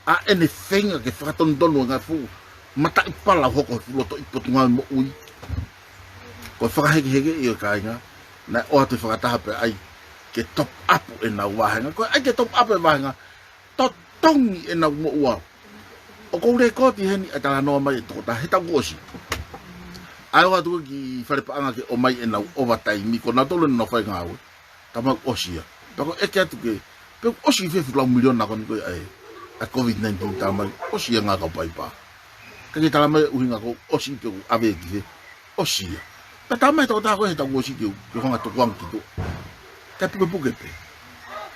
ʻA ʻene feinga ke fakatonutonu e ngaahi fuʻu mataʻipala ʻoku hoko he fuʻu lotoʻi Potungāue Moʻui. Ko e fakahekeheke ia, kāinga, naʻe ʻoatu e fakataha pea ʻai ke top up ʻenau vāhenga. Ko e ʻai ke top up e vāhenga, totongi ʻenau moʻua. ʻOku ou lēkooti heni ʻa e talanoa mai ʻa e tokotaha he taʻu kuo ʻosi. ʻA e ō atu ki fale paʻanga ke ʻomai ʻenau overtime, ko nautolu naʻa nau fai ngāue. Tama ʻosi ia. Pea ko e ʻeke atu ke, pe ʻosi fē fuʻu lau miliona ko eni ko ē ʻa e, ʻa e COVID nineteen, tama ʻosi ia ngā kau paipa. Ka ke tala mai ʻuhinga ko ʻosi pe ʻoku ʻave ki fē, ʻosi ia. Pea tama e tokotaha ko ē he taʻu kuo ʻosi ke u, ke u hanga ʻo tukuange ki tuʻa. Kae pukepuke pē.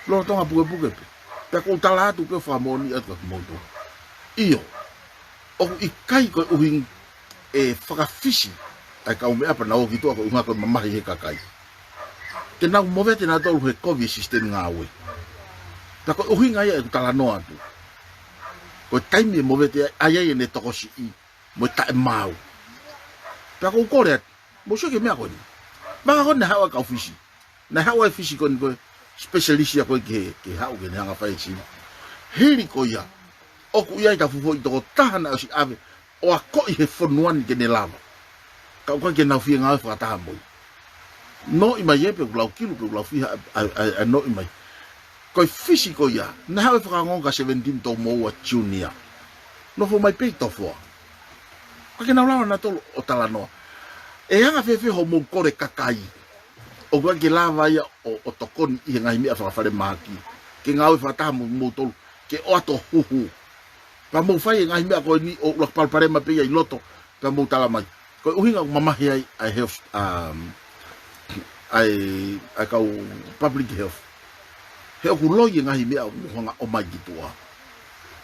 Lolotonga pukepuke pē. Pea ʻoku ou tala atu pē ʻo fakamoʻoni atu kia kimoutolu. ʻIo. ʻOku ʻikai ko e ʻuhinga e fakafisi ʻa e kau meʻa pea nau ō ki tuʻa ko e ʻuhinga ko e mamahi he kakai. Ke nau movete nautolu he kovi e sisitemi ngāue. Pea ko e ʻuhinga ia ʻeku talanoa atu. Ko e taimi e movete ai, ʻai ai ʻene tokosiʻi mo e taʻemaau. Pea ʻoku ou kole atu, mou sio ki he meʻa ko eni. Vaka ko ē naʻe haʻu ai e kau Fisi. Naʻe haʻu ai e Fisi ko eni ko e specialist ia ko ē ke, ke haʻu ke ne hanga ʻo fai e sivi. Hili ko ia, ʻoku ʻi ai ʻetau fuʻu foʻi tokotaha naʻe ʻosi ʻave ʻo akoʻi he fonua ni ke ne lava. Ka ʻoku ʻikai ke nau fie ngāue fakataha mo ia. Noʻi mai ē, pe ʻoku lau kilu, pe ʻoku lau fiha, ʻa, ʻa, ʻa, noʻi mai. Ko e Fisi ko ia, naʻe haʻu ʻo fakaongoongo kia Sevenitini Toumoua Junior. Nofo mai pē ʻi Tofoa. ʻIkai ke nau lava nautolu ʻo talanoa. ʻE anga fēfē hoʻomou kole kakai ʻoku ʻikai ke lava ia ʻo, ʻo tokoni ʻi he ngaahi meʻa fakafalemahaki, ke ngāue fakataha mo, moutolu, ke ʻoatu ʻo huhu? Pea mou fai e ngaahi meʻa ko eni ʻo ʻuluaki palopalema pē ia ʻi loto, pea mou tala mai ko e ʻuhinga ʻoku mamahi ai ʻa e health, um, ʻa e, ʻa e kau public health. He ʻoku loi e ngaahi meʻa ʻoku hanga ʻo ʻomai ki tuʻa.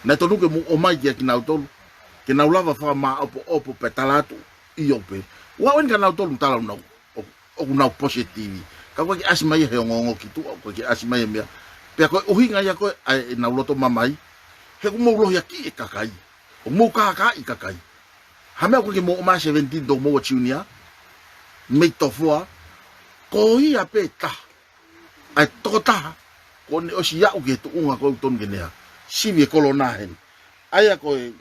Naʻe tonu ke mou ʻomai kia kinautolu, ke nau lava fakamāʻopoʻopo pea tala atu, ʻio pē. ʻOua ʻeni kia nautolu tala ʻoku nau, ʻo, ʻoku nau positivi. Ka ʻoku ʻikai ke ʻasi mai ia he ongoongo ki tuʻa, ʻoku ʻikai ke ʻasi mai ia he meʻa. Pea ko e ʻuhinga ia ko ē ʻa ʻenau loto mamahi, he ʻoku mou lohiakiʻi e kakai. ʻOku mou kākaaʻi e kakai. Ha meʻa ʻoku ʻikai ke mou ʻomai ʻa Sevenitini Toumoua Junior mei Tofoa, ko ia pē taha, ʻa e tokotaha kuo ne ʻosi aʻu ki he tuʻunga ko ē ʻoku tonu ke ne hā, sivi e kolona heni. ʻA ia ko e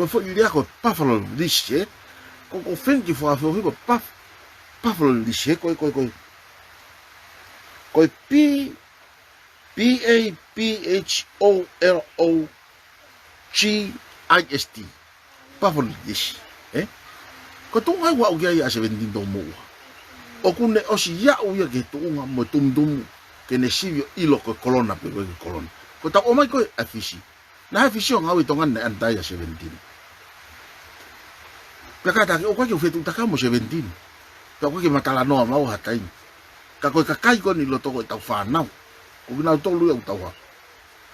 Ko e foʻi lea ko e Buffalo List, ē? Ko, ko e fengi fakafoʻi ko e Buff-, Buffalo List, ē? Ko e, ko e, ko e, ko e P, P A P H O L O G I S T. Buffalo List, ē? Ko e tuʻunga ʻoku aʻu ki ai ʻa Sevenitini Toumoua. ʻOku ne ʻosi aʻu ia ki he tuʻunga mo e tumutumu ke ne sivi ʻo ʻilo ko e kolona pe ʻoku ʻikai ko e kolona. Ko ʻetau ʻomai ko ē ʻa e Fisi. Naʻe ʻi ai e Fisi ʻo ngāue ʻi Tonga ni naʻe ʻantai ʻa Sevenitini. Pea kātaki, ʻoku ʻikai ke u fetuʻutaki au mo Sevenitini. Pea ʻoku ʻikai ke ma talanoa maua ha taimi. Ka ko e kakai ko eni ʻi loto ko ʻetau fānau, ko kinautolu ia ʻoku tau hā,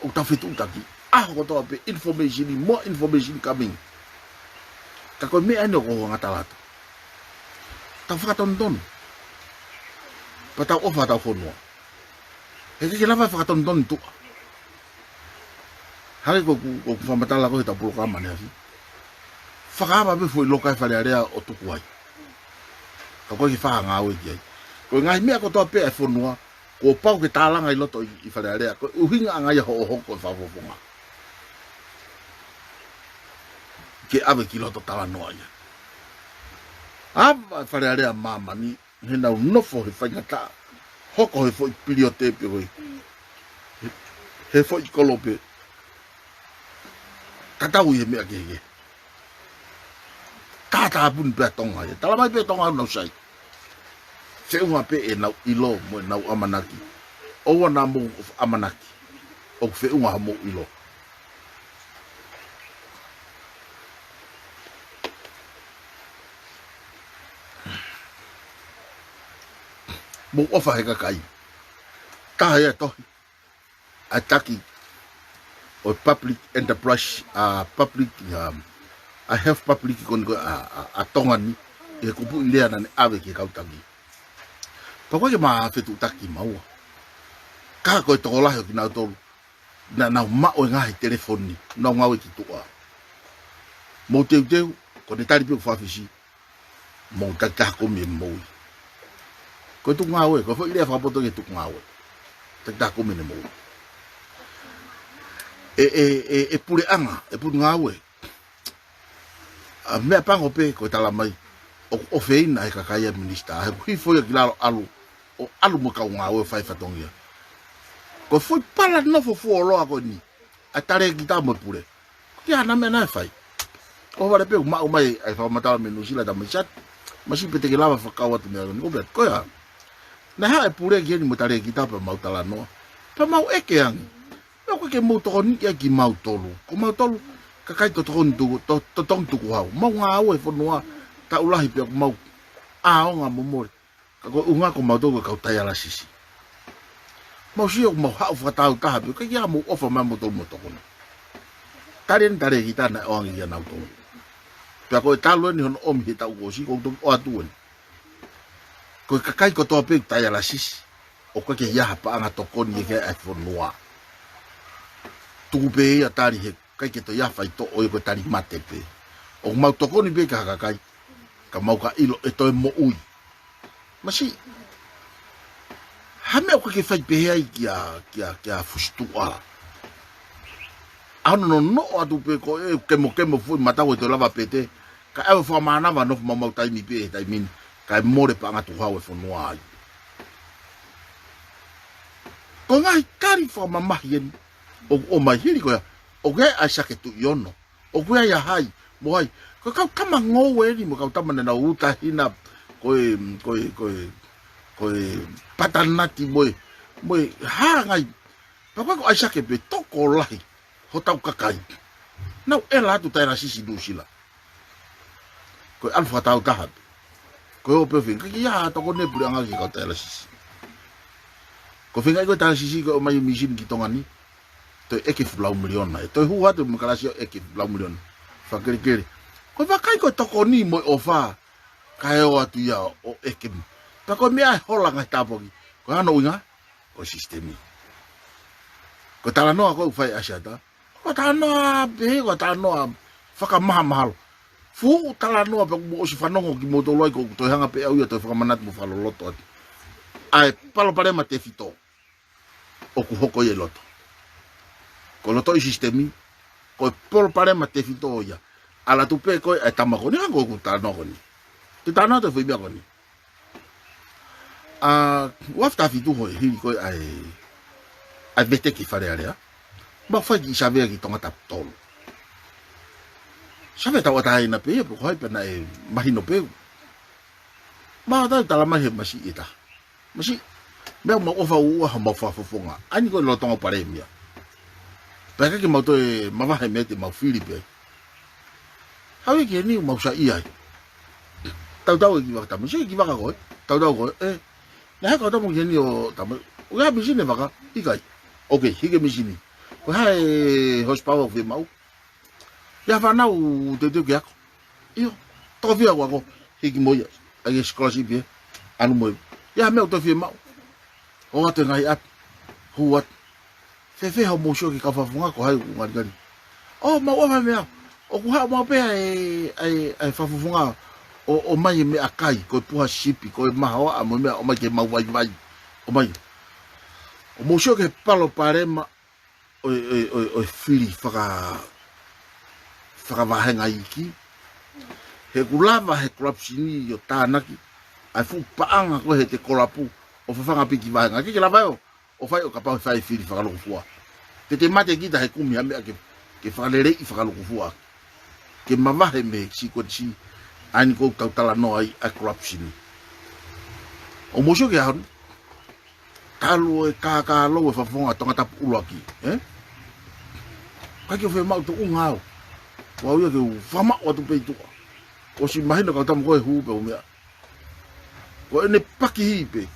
ʻoku tau fetuʻutaki. ʻAho kotoa pē information, more information coming. Ka ko e meʻa eni ʻoku ou hanga ʻo tala atu. Tau fakatonutonu. Pea tau ʻofa ʻetau fonua. He ʻikai ke lava e fakatonutonu ʻi tuʻa. Hangē ko ʻeku, ko ʻeku fakamatala ko ē heʻetau polokalama ʻanenai. Fakaava pē foʻi loka ʻi Fale Alea ʻo tuku ai. Ka ʻoku ʻikai ke fai ha ngāue ki ai. Ko e ngaahi meʻa kotoa pē ʻa e fonua, kuo pau ke tālanga ʻi loto ʻi, ʻi Fale Alea. Ko e ʻuhinga ʻanga ia hoʻo hoko e fakafofonga. Ke ʻave ki loto talanoa ia. ʻAva e Fale Alea ʻa māmani, he nau nofo he faingataʻa, hoko he foʻi piliote pe ko e, he, He foʻi kolo pē. Tatau ʻi he meʻa kehekehe. Tātāpuni pē ʻa Tonga ia. Tala mai pē Tonga ʻoku nau sai. Feʻunga pē ʻenau ʻilo mo ʻenau ʻamanaki. ʻOua naʻa mou ʻamanaki ʻoku feʻunga hoʻomou ʻilo. Mou ʻofa he kakai. Taha ia tohi ʻa e taki ʻo e public enterprise, ʻa public, um, ʻa e health public ko eni ko ē ʻa, ʻa, ʻa Tonga ni, ʻi he kupuʻi lea naʻa ne ʻave ki he kau taki. Pea ʻoku ʻikai ke ma fetuʻutaki maua. Ka ko e tokolahi ʻo kinautolu naʻa nau maʻu e ngaahi telefoni, nau ngāue ki tuʻa. Mou teuteu, ko ʻene tali pē ʻoku fakafisi, mou takitaha kumi ʻene moʻui. Ko e tuku ngāue, ko e foʻi lea fakapoto ki he tuku ngāue. Takitaha kumi ʻene moʻui. ʻE, ʻe, ʻe, ʻe puleʻanga, ʻe punu ngāue. ʻA, meʻapango pē, ko e tala mai, ʻoku ʻofeina ʻe he kakai ʻa e minisitā, he ʻoku hifo ia ki lalo ʻalu, ʻo ʻalu mo e kau ngāue ʻo fai fatongia. Ko e foʻi pala nofo fuoloa ko eni, ʻa e talēkita mo e pule. Ko e hā ʻena meʻa naʻe fai? ʻOhovale pē ʻoku maʻu mai ʻa e fakamatala mei Nuʻusila, tala mai Sati, masiʻi pē te ke lava fakakau atu meʻa ni, ko e pē, ko e hā? Naʻe haʻu e pule ki heni mo e talēkita pea mau talanoa. Pea mau ʻeke ange. Meʻa ʻoku ʻikai ke mou tokoniʻi ai kimautolu. Ko mautolu, kakai totonu tuku, to-, totongi tukuhau. Mau ngāue he fonua, taʻu lahi pea ʻoku mau ʻaonga mo mole. Ka ko e ʻuhinga ko mautolu ko e kau taialasisi. Mau sio ʻoku mau haʻu fakatāutaha pē, ʻikai ke ʻi ai haʻamou ʻofa mai moutolu mo tokoni. Tali eni talēkita naʻe ʻoange kia nautolu. Pea ko e talu eni hono ʻomi he taʻu kuo ʻosi, ʻoku toki ʻoatu eni. Ko e kakai kotoa pē ʻoku taialasisi, ʻoku ʻikai ke ʻi ai ha paʻanga tokoni ia ki ai ʻa e fonua. Tuku pē ia tali he ʻikai ke toe ʻi ai ha faitoʻo ia, ko e tali mate pē. ʻOku mau tokoni pē ki ha kakai, ka mau ka ʻilo ʻe toe moʻui. Masiʻi. Hā e meʻa ʻoku ʻikai ke fai pehē ai kia, kia, kia Fusituʻa? ʻA hono nonoʻo atu pē ko e kemokemo foʻi mata ʻoku toe lava pē te, kae ʻave fakamānava nofo maumau taimi pē he taimi ni, kae mole paʻanga tukuhau e fonua ai. Ko e ngaahi tali fakamamahi eni, ʻoku ʻomai hili ko ia, ʻoku ʻi ai ʻa ʻAisake Tuʻiono, ʻoku ʻi ai ʻa hai, mo hai. Ko e kau tama ngoue eni, mo e kau tama naʻa nau uta hina, ko e, ko e, ko e, ko e patanati mo e, mo e hāngai. Pea ko e ko ʻAisake pē tokolahi hotau kakai. Nau ʻela atu taialasisi Nuʻusila. Ko e ʻalu fakatāutaha pē. Ko e ō pē ʻo feinga, ʻikai ke ʻi ai ha tokoni ʻa e puleʻanga ki he kau taialasisi. Ko e feinga ʻi ko e taialasisi ko e ʻomai e mīsini ki Tonga ni. Toe ʻeke fuʻu lau miliona. ʻE toe hū atu mo e kalasi ʻo ʻeke fuʻu lau miliona. Fakakelekele. Ko e vakai ko e tokoni mo e ʻofa. Kae ō atu ia ʻo ʻeke. Pea ko e meʻa ʻe hola ngaahi tāpuaki. Ko hono ʻuhinga, ko e sisitemi. Ko e talanoa ko ē ʻoku fai ʻe ʻAsiata, ko e talanoa pehē, ko e talanoa fakamahamahalo. Fuʻu talanoa pea ʻoku mou ʻosi fanongo kimoutolu ai, ko ʻeku toe hanga pē ʻe au ia ʻo toe fakamanatu mo fakaloloto atu. ʻA e palopalema tefito ʻoku hoko ia ʻi loto. Ko e lotoʻi sisitemi, ko e palopalema tefito ia. ʻAlu atu pē ko ē ʻa e tama ko eni, hangē ko ʻeku talanoa ko eni. Te u talanoa atu e foʻi meʻa ko eni. ʻA, ua afe taha fitu hoi, hili ko ē ʻa e, ʻa e veteki Fale Alea. Mau fai kiʻi savea ki Tongatapu tolu. Savea tauʻatāina pē ia, pe ko hai pē naʻe mahino pē. Mau tau tala mai he masiʻi ʻe taha. Masiʻi, meʻa mau ʻofa ua ha mau fakafofonga. ʻA eni ko e lolotonga palēmia. Pea ʻikai ke mau toe mavahe mei ai, te mau fili pē. Haʻu ia ki heni ʻo mau saiʻia ai. Tautau e kiʻi vaka, tama, sio e kiʻi vaka ko ē. Tautau ko ē, ē. Naʻe haʻu e kau tama ki heni ʻo tala mai, ʻoku ʻi ai ha mīsini e vaka? ʻIkai. ʻOkei, hiki e mīsini. Ko e hā e horsepower ʻoku fiemaʻu? ʻI ai ha fānau teuteu ke ako? ʻIo. Toko fiha ʻoku ako? Hiki mo ia. ʻAi e scholarship ia. ʻAlu mo ia. ʻI ai ha meʻa ʻoku toe fiemaʻu? ʻOatu e ngaahi ʻapi. Hū atu. Fēfē hoʻomou sio ki he kau fakafofonga, ko hai ʻoku ngalingali? ʻŌ, mau ʻofa he meʻa. ʻOku haʻu maʻu pē ʻa e, ʻa e, ʻa e fakafofonga ʻo, ʻomai e meʻakai, ko e puha sipi, ko e mahoaʻa mo e meʻa, ʻomai ke mau vaivai. ʻOmai. ʻOku mou sio ki he palopalema ʻo e, ʻo e, ʻo e, ʻo e fili faka-, fakavāhenga iiki. He ʻoku lava he corruption ʻo tānaki ʻa e fuʻu paʻanga ko ē he te kolapu ʻo fafanga pē ki vāhenga. ʻIkai ke lava ʻo, ʻo fai ʻo kapau he fai fili fakalokofua. Pe te mate kita he kumi ha meʻa ke, ke fakaleleiʻi fakalukufua. Ke mavahe mei he sequence ʻa eni ʻoku tau talanoa ai ʻa e corruption. ʻOku mou sio ki he ʻaho ni. Talu e kākā lou e fakafofonga Tongatapu ʻuluaki, ē? ʻIkai ke u fiemaʻu tuʻunga au. Ko au ia ke u fakamaʻu atu pē ʻi tuʻa. ʻOsi mahino kau tama ko e hū pē ʻo meʻa. Ko ʻene pakihi pē.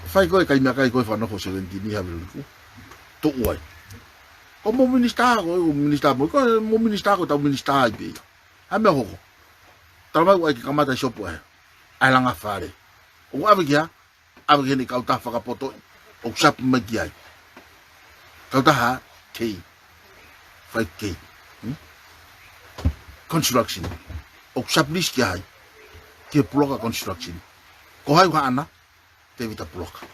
Fai ko e kai meʻakai ko e fakanofo seventeen ʻi Haviliku. Tuʻu ai. Ko mo minisitā, ko mo minisitā mo, ko mo minisitā ko tau minisitā ai pē ia. Ha meʻa hoko. Tala mai ʻoku ʻai ke kamata e shopu ʻa e, ʻa e langa fale. ʻOku ʻave ki ai, ʻave ki heʻene kautaha fakapotoʻi ʻoku sapu mai ki ai. Kautaha kei, fai kei. Hmm? Construction. ʻOku sapu lisi ki ai. Ki he Puloka Construction. Ko hai ʻoku haʻana? Tevita Puloka.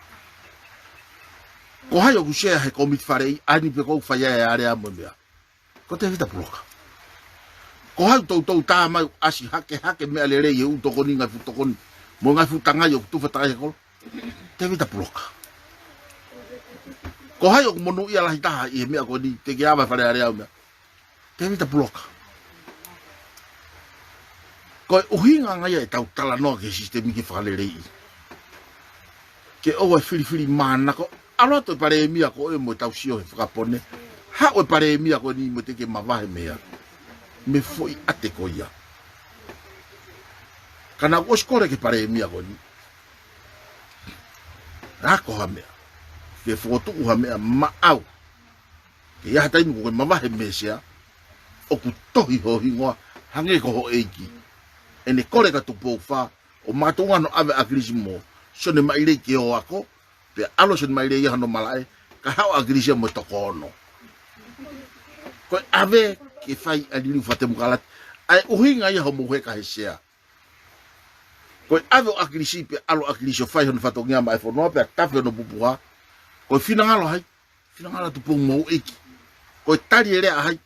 Ko hai ʻoku sea he komiti faleʻi ʻa eni pe ʻoku fai ai e alea mo e meʻa? Ko Tevita Puloka. Ko hai ʻoku toutou tā mai ʻo ʻasi hakehake meʻa lelei he ʻū tokoni, ngaahi fuʻu tokoni, mo e ngaahi fuʻu tangai ʻoku tufa takai he kolo? Tevita Puloka. Ko hai ʻoku monūʻia lahi taha ʻi he meʻa ko eni, te ke ava Fale Alea ʻo meʻa? Tevita Puloka. Ko e ʻuhinga ange ia ʻetau talanoa ki he sisitemi ke fakaleleiʻi. Ke ʻoua ʻe filifilimānako, ʻalu atu e palēmia ko ē mo ʻetau sio he fakapone. Haʻu e palēmia ko eni mo te ke mavahe mei ai. Mei he foʻi ʻate ko ia. Ka naʻa ku ʻosi kole ki he palēmia ko eni. Ako ha meʻa. Ke fokotuʻu ha meʻa maʻau. Ke ʻi ai ha taimi ʻoku ke mavahe mei he sea, ʻoku tohi ho hingoa, hangē ko ho ʻeiki. ʻEne kole kia Tupou Fā, ʻo makatuʻunga hono ʻave ʻa ʻAkilisi mo Sione Maʻilei ke ō ako, pea ʻalu ʻa Sione Maʻilei ia hono malaʻe, kae haʻu ʻa ʻAkilisi ia mo e toko ono. Ko e ʻave ke fai ʻa e liliu fakatemokalati, ʻa e ʻuhinga ia hoʻomou heka he sea. Ko e ʻave ʻo ʻAkilisi pea ʻalu ʻa ʻAkilisi ʻo fai hono fatongia maʻa e fonua pea tafe hono pupuha. Ko e finangalo ʻa hai? Finangalo ʻa Tupou mo e ʻeiki. Ko e tali e lea ʻa hai?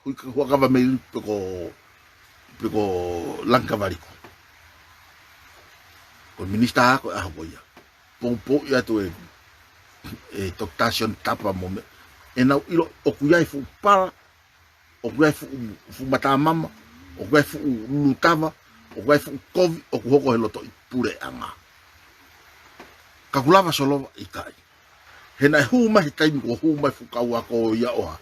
Hui ka hua kava mei pe ko, pe ko Langikavaliku. Ko e minisitā ko e ʻaho ko ia. Poupouʻi atu e, e Toketā Sione Tapa mo meʻa. ʻE nau ʻilo ʻoku ʻi ai fuʻu pala, ʻoku ʻi ai fuʻu, fuʻu matamama, ʻoku ʻi ai fuʻu lulutava, ʻoku ʻi ai fuʻu kovi, ʻoku hoko he lotoʻi puleʻanga. Ka ʻoku lava solova ʻikai. He naʻe hū mai he taimi kuo hū mai fuʻu kau ako ia ʻo ha,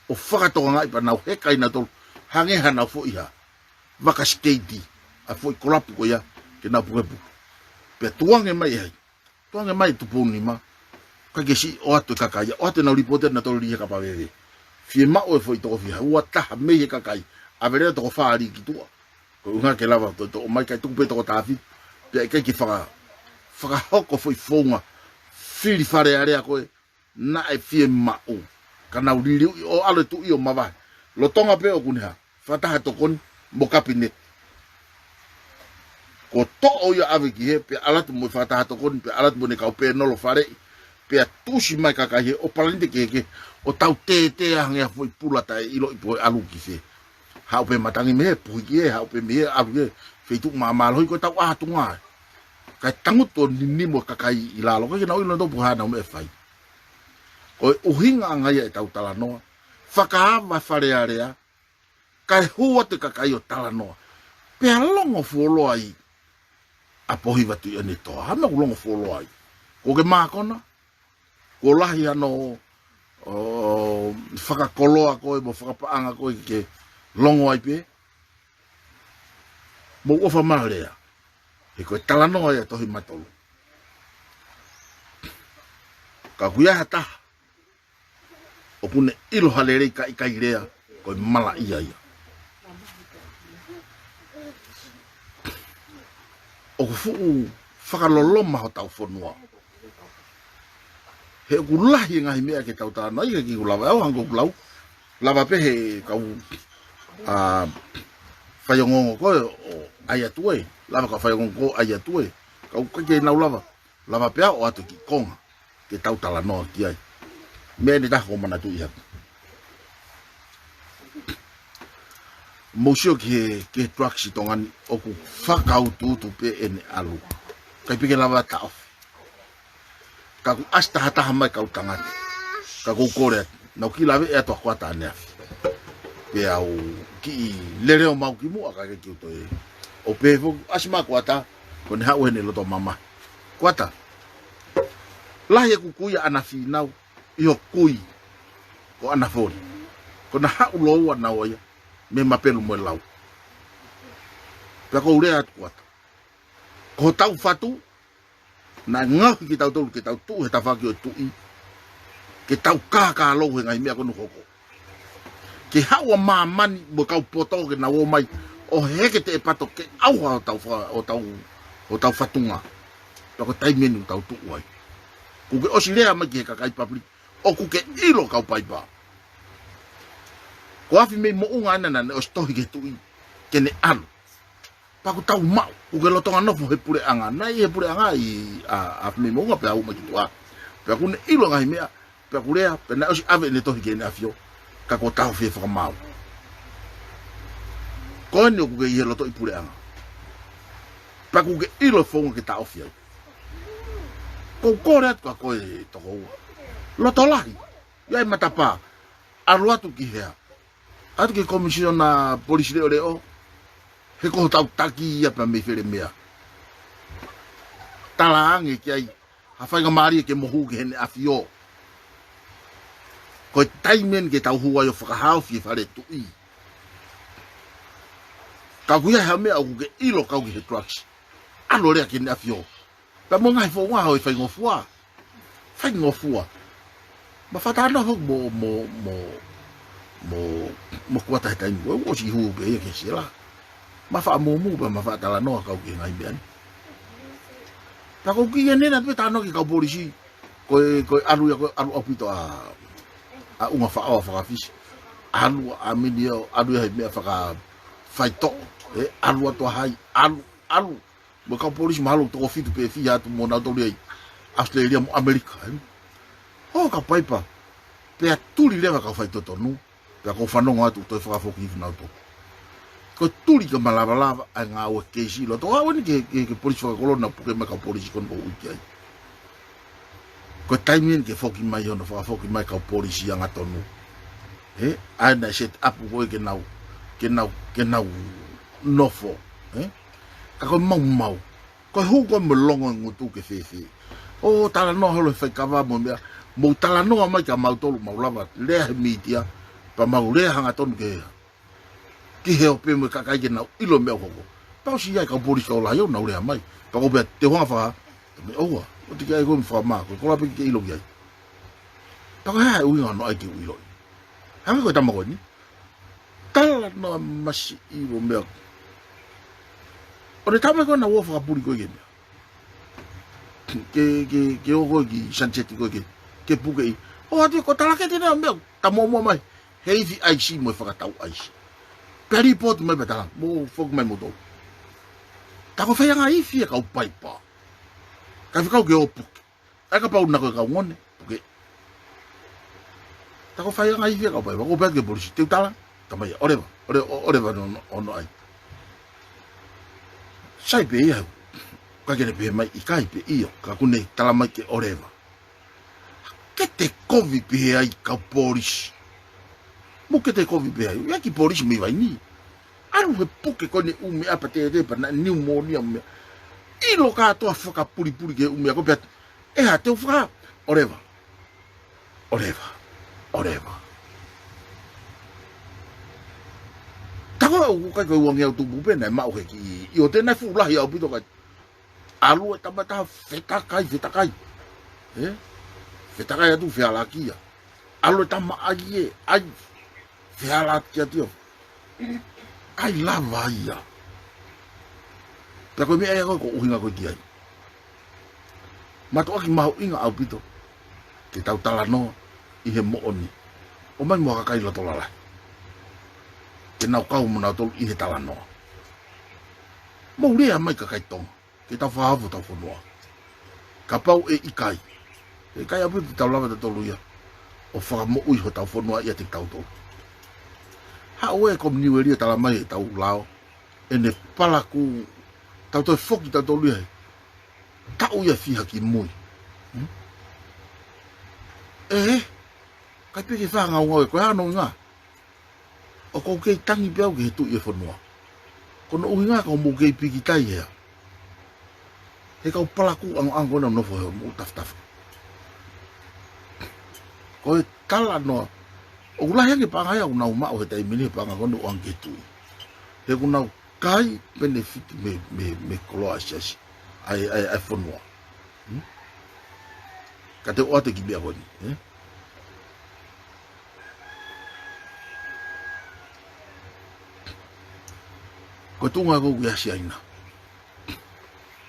ʻo fakatokangaʻi pea nau heka ʻi nautolu, hangē ha nau foʻi ha vaka sikeiti, ʻa e foʻi kolapu ko ia, ke nau pukepuke. Pea tukuange mai ʻe hai? Tukuange mai ʻe Tupounima, kae ke siʻi ʻoatu e kakai ia, ʻoatu ʻenau lipooti ʻa nautolu lī he kapa veve. Fiemaʻu e foʻi toko fiha, ua taha mei he kakai, ʻave leva toko fā lī ki tuʻa. Ko e ʻuhinga ke lava toʻotoʻo mai kae tuku pē toko taha fitu, pea ʻikai ke faka, fakahoko foʻi founga, fili Fale Alea ko ē, naʻe fiemaʻu. Ka nau liliuʻi ʻo ʻalu e tuʻi ʻo mavahe. Lolotonga pē ʻoku ne hā, fakataha tokoni mo kapineti. Ko e toʻo ia ʻave ki hē, pea ʻalu atu mo e fakataha tokoni, pea ʻalu atu mo ʻene kau pēnolo faleʻi, pea tuʻusi mai kakai hē, ʻo palani te keke, ʻo tau tētē hangē ha foʻi pula taʻe ʻiloʻi pe ʻe ʻalu ki fē. Haʻu pē matangi mei hē, puhi ki hē, haʻu pē mei hē, ʻalu ki hē, feituʻu māmālohi ko e tau ʻātunga ē. Kae tangutu ʻo ninimo e kakai ʻi lalo, ʻikai ke nau ʻilo nautolu pe ko e hā ʻenau meʻa ʻe fai. Ko e ʻuhinga ange ia ʻetau talanoa, fakaava Fale Alea, kae hū atu e kakai ʻo talanoa. Pea longo fuoloa ai ʻa Pōhiva Tuʻiʻonetoa, hā meʻa ʻoku longo fuoloa ai? Kuo ke mākona? Kuo lahi hano, ʻo, fakakoloa koe mo fakapaʻanga koe ke longo ai pē? Mou ʻofa mai ʻo lea. He ko e talanoa ia ʻa e Tohi Matolu. Ka ʻoku ʻi ai ha taha ʻoku ne ʻilo ha lelei kae ʻikai lea, ko e malaʻia ia. ʻOku fuʻu fakaloloma hotau fonua. He ʻoku lahi e ngaahi meʻa ke tau talanoa ai, ʻikai ke u lava au, hangē ko ʻeku lau. Lava pē he kau, ā, faiongoongo ko ē ʻo ʻai atu ē. Lava kau faiongoongo ko ē ʻo ʻai atu ē. Ka ʻoku ʻikai ke nau lava. Lava pē au ʻo ʻoatu e kiʻi konga ke tau talanoa ki ai. Meʻa ʻe taha ʻoku ou manatuʻi hake. Mou sio ki he, ki he drugs ʻi Tonga ni ʻoku fakautuutu pē ʻene ʻalu. ʻIkai pē ke lava taʻofi. Ka ʻoku ʻasi tahataha mai kau tangata. Ka ʻoku ou kole atu, naʻa ku kiʻi lave atu ʻa Kuata ʻaneafi. Pea u kiʻi lele ʻo maʻu ki muʻa kae kei u toe. ʻO pehē foki, ʻasi mai Kuata, ko ʻene haʻu heni loto mamahi. Kuata. Lahi ʻeku kui ʻa ʻAna Fīnau, ʻi hoku kui ko ʻAna Foli. Ko ʻena haʻu lōua naua ia, mei Mapelu mo e Lau. Pea ʻoku ou lea atu Kuata. Ko hotau fatu, naʻe ngaohi kitautolu ke tau tuʻu he tafaʻaki ʻo e tuʻi, ke tau kākālou he ngaahi meʻa ko eni ʻoku hoko. Ke haʻu ʻa māmani mo e kau poto ke nau ō mai ʻo heke teʻepato ke ʻauha hotau fa-, hotau, hotau fatunga. Pea ko e taimi eni ʻoku tau tuʻu ai. Kuo ke ʻosi lea mai ki he kakai public, ʻoku ke ʻilo kau paipa. Ko Afimeimoʻunga ʻena naʻa ne ʻosi tohi ki he tuʻi ke ne ʻalu. Pea ʻoku tau maʻu, ʻoku ke lolotonga nofo he puleʻanga. Naʻe ʻi he puleʻanga ʻa, ʻa Afimeimoʻunga pea u mai ki tuʻa. Pea ʻoku ne ʻilo ngaahi meʻa, pea ʻoku lea, pea naʻe ʻosi ʻave ʻene tohi ki heʻene ʻafio. Ka kuo taʻofi ʻe he fakamaau. Ko eni ʻoku ke ʻi he lotoʻi puleʻanga. Pea ʻoku ke ʻilo e founga ke taʻofi ai. ʻOku ou kole atu kia koe Tokoua. Loto lahi. ʻI ai e matapā. ʻAlu atu ki hea? ʻAtu ki he Komisiona Polisi Leʻoleʻo, he ko hotau taki ia pea mei Felemea. Talaange ki ai ha faingamālie ke mo hū ki heʻene ʻafio. Ko e taimi eni ke tau hū ai ʻo fakahaofi e fale tuʻi. Ka ʻoku ʻi ai ha meʻa ʻoku ke ʻilo kau ki he drugs, ʻalu ʻo lea ki heʻene ʻafio. Pea mo e ngaahi founga ʻo e faingofua. Faingofua. Ma fakatalanoa foki mo, mo, mo, mo, mo Kuata he taimi ko ē, ʻosi hū pē ia ki he sela. Ma fakamūmū pea ma fakatalanoa kau ki he ngaahi meʻa ni. Pea ʻoku ou kiʻi ʻanenai atu pē talanoa ki he kau polisi. Ko e, ko e ʻalu ia, ko e ʻalu ʻaupito ʻa, ʻa ʻUnga Faʻao ʻa Fakafisi. ʻAlu ʻa Minio, ʻalu ia he meʻa fakafaitoʻo. ʻE, ʻalu atu ʻa hai, ʻalu, ʻalu. Mo e kau polisi mahalo toko fitu pe fiha atu mo nautolu ʻi ʻAositelēlia mo ʻAmelika, ē. ʻO ka paipa, pea tuli leva kau faitotonu, pea ʻoku ou fanongo atu ʻoku toe fakafoki hifo nautolu. Ko e tuli ka ma lavalava ʻa e ngāue keisi ʻi loto. ʻO aʻu eni ki he, ki he, ki he polisi fakakoloni naʻa puke mai kau polisi ko eni ʻo ui ki ai. Ko e taimi eni ke foki mai hono fakafoki mai kau polisi angatonu. Ē, ʻa ē naʻe set up ko ē ke nau, ke nau, ke nau nofo. Ē? Ka ko e maumau. Ko e hū ko ē mo e longo e ngutu ke fēfē. ʻO talanoa holo he faikava mo e meʻa. Mou talanoa mai kia mautolu mau lava lea he mītia. Pea mau lea hangatonu ke ki he ope mo e kakai ke nau ʻilo e meʻa ʻoku hoko. Pea ʻosi ʻi ai e kau polisi ʻo lahi ʻo nau lea mai. Pea ʻoku ou pehē atu, te u hanga faka-, meʻa ʻoua. ʻOua te ke ʻai koe mo fakamā, ko e koloa pē ke ʻilo ki ai. Pea ko e hā e ʻuhinga hono ʻai ke u ʻiloʻi? Hangē ko e tama ko eni. Talanoa masiʻi mo e meʻa. ʻO ne tama ko ē naʻa ʻoua fakapuli ko ē ki he meʻa. Ke, ke, ke ō ko ē ki Sunset ko ē ke, ke puke ʻi. ʻO atu ko e talakete naʻe meʻa, ta muʻomuʻa mai. He ifi ʻaisi mo e fakatau ʻaisi. Pea lipooti mai pea tala, mou foki mai moutolu. Ta ko e faianga ifi e kau paipa. Ka fekau ke ō puke. ʻAi kapau naʻa ko e kau ngone, puke. Ta ko e faianga ifi e kau paipa, ʻoku ou pehē atu ki he polisi, te u tala, tama ia, ʻoleva, ʻole-, ʻo-, ʻoleva hono, hono ʻai. Sai pē ia, ka ke ne pehē mai ʻikai pē ʻio, ka ʻoku ne tala mai ke ʻoleva. Ke te kovi pehē ai kau polisi. Mou ke te kovi pehē ai, ʻa e kiʻi polisi mei Vainī. ʻAlu he puke ko eni ʻū meʻa pea tētē pea naʻe niumōnia ʻū meʻa. ʻIlo kātoa fakapulipuli ki he ʻū meʻa ko ē pea ʻe hā te u faka-, ʻoleva. ʻOleva. ʻOleva. Ta ko ē ʻoku ʻikai ko e uangeau tupu pē naʻe maʻu he kiʻi, ʻio te naʻe fuʻu lahi ʻaupito ka ʻalu e tama taha fetakai, fetakai. Ē? Fetakai atu fehalaaki ia. ʻAlu e tama ʻai ē, ʻai. Fehalaaki atu ia. ʻAi lava ia. Pea ko e meʻa ia ko ē ʻoku ou ʻuhinga ko ē ki ai. Mātuʻaki mahuʻinga ʻaupito. Ke tau talanoa ʻi he moʻoni. ʻOmai mo e kakai loto lalahi. Ke nau kau mo nautolu ʻi he talanoa. Mou lea mai kakai Tonga. Ke tau fakaofo hotau fonua. Kapau ʻe ʻikai. ʻE ʻikai ʻaupito te tau lava tautolu ia. ʻO fakamoʻui hotau fonua ia ʻiate kitautolu. Haʻu e ko e Niueli ʻo tala mai ʻe tau lao. ʻEne palakū tau toe foki tautolu ia he taʻu ia fiha ki mui. Hmm? ʻE, ʻAi pē ke fāngaungau e ko e hā hono ʻuhinga. ʻOku ou kei tangi pē au ki he tuʻi e fonua. Ko hono ʻuhinga ka mou kei pikitai hea. He kau palakū ʻangoʻango naʻa nau nofo he moʻui tafatafa. Ko e talanoa. ʻOku lahi ange paʻanga ia ʻoku nau maʻu he taimi ni he paʻanga ko eni ʻoange ki he tuʻi. He ʻoku nau kai penefiti mei, mei, mei he koloa ʻa e siasi. ʻA e, ʻa e, ʻa e fonua. Hmm? Ka te u ʻoatu e kiʻi meʻa ko eni, ē? Ko e tuʻunga ko ē ʻa Siaina.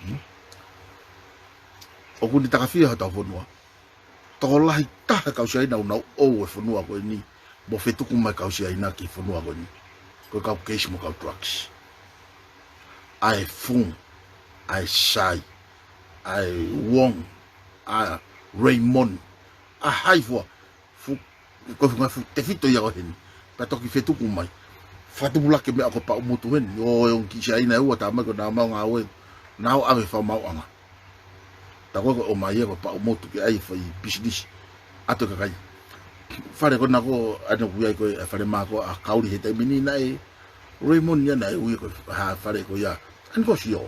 Hmm? ʻOku ne takafia hotau fonua. Tokolahi taha kau Siaina ʻoku nau ʻoua e fonua ko eni. Mo fetuku mai kau Siaina ki he fonua ko eni. Ko e kau keisi mo e kau drugs. ʻA e Fung, ʻa e Sai, ʻa e Wong, ʻa Raymond, ʻa hai fua, fu, ko e funga fu, tefito ia ko heni. Pea toki fetuku mai. Fakatupulaki e meʻa ko Paʻumutu heni. ʻO e ongo kiʻi Siaina ʻe ua tā mai ko ʻenau maʻu ngāue. Nau ʻave fakamaauʻanga. Tā ko ē ko e ʻomai ia ko Paʻumutu ke ʻai fai pisinisi. ʻAto e kakai. Fale ko ena ko ʻene ui ai ko e fale mā ko ē ʻa Kauli he taimi ni naʻe Raymond ia naʻe ui ko e hā fale ko ia. ʻAni ko Sio.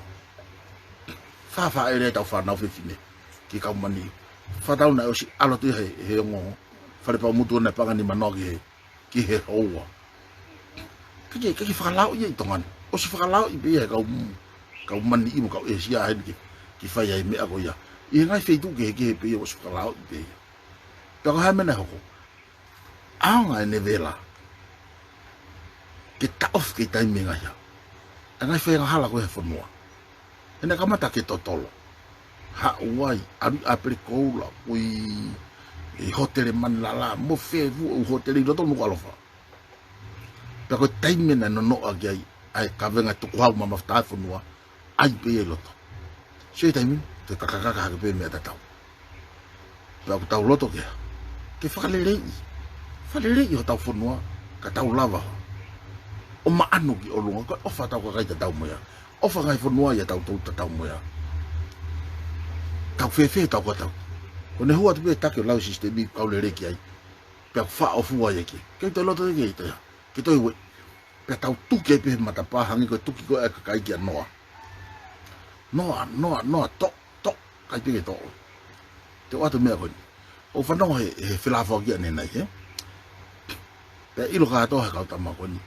Fāfāʻele ʻetau fānau fefine. Ki he kau mani. Fakatau naʻe ʻosi ʻalu atu ia he, he ongo. Fale Paʻumutu naʻe paʻanga nima noa ki he, ki he houa. Ke, ke, ke fakalaoʻi ia ʻi Tonga ni. ʻOsi fakalaoʻi pē ia he kau, kau mani ʻi mo kau ʻĒsia heni ke, ke fai ai meʻa ko ia. ʻI he ngaahi feituʻu kehekehe pē ia ʻosi fakalaoʻi pē ia. Pea ko e hā e meʻa naʻe hoko. ʻAonga ʻene vela. Ke taʻofi kei taimi e ngaahi hā. ʻA e ngaahi faiangahala ko ē he fonua. He naʻe kamata ke totolo. Haʻu ai, ʻalu ʻi ʻApele Koula, ʻo ʻi, ʻi hōtele Manilala, mo fē fua ʻū hōtele ʻi loto Nukuʻalofa. Pea ko e taimi naʻe nonoʻo ʻaki ai, ʻa e kavenga tukuhau mamafa taha e fonua, ʻai pē ia ʻi loto. Sio ʻi he taimi ni, toe kakakaka hake pē meʻa tatau. Pea ʻoku tau loto ke, ke fakaleleiʻi. Fakaleleiʻi hotau fonua, ka tau lava. ʻO maʻanu ki ʻolunga, ko e ʻofa ʻetau kakai tatau mo ia. ʻOfa e ngaahi fonua ia tautolu tatau mo ia. Tau fēfē tau ka tau. Ko ʻene hū atu pē taki ʻo lau e sisitemi kau lelei ki ai. Pea ʻoku faʻo fua ia ki. Ke toe loto ia ki ai, toe. Ke toe ue. Pea tau tuki ai pē he matapā hangē ko e tuki ko ē ʻa e kakai kia Noa. Noa, Noa, Noa, to, to, kai pē ke to. Te u ʻoatu e meʻa ko eni. ʻOku fanongo he, he felāfoaki ʻanenai, he? Pea ʻilo kātoa he kau tama ko eni.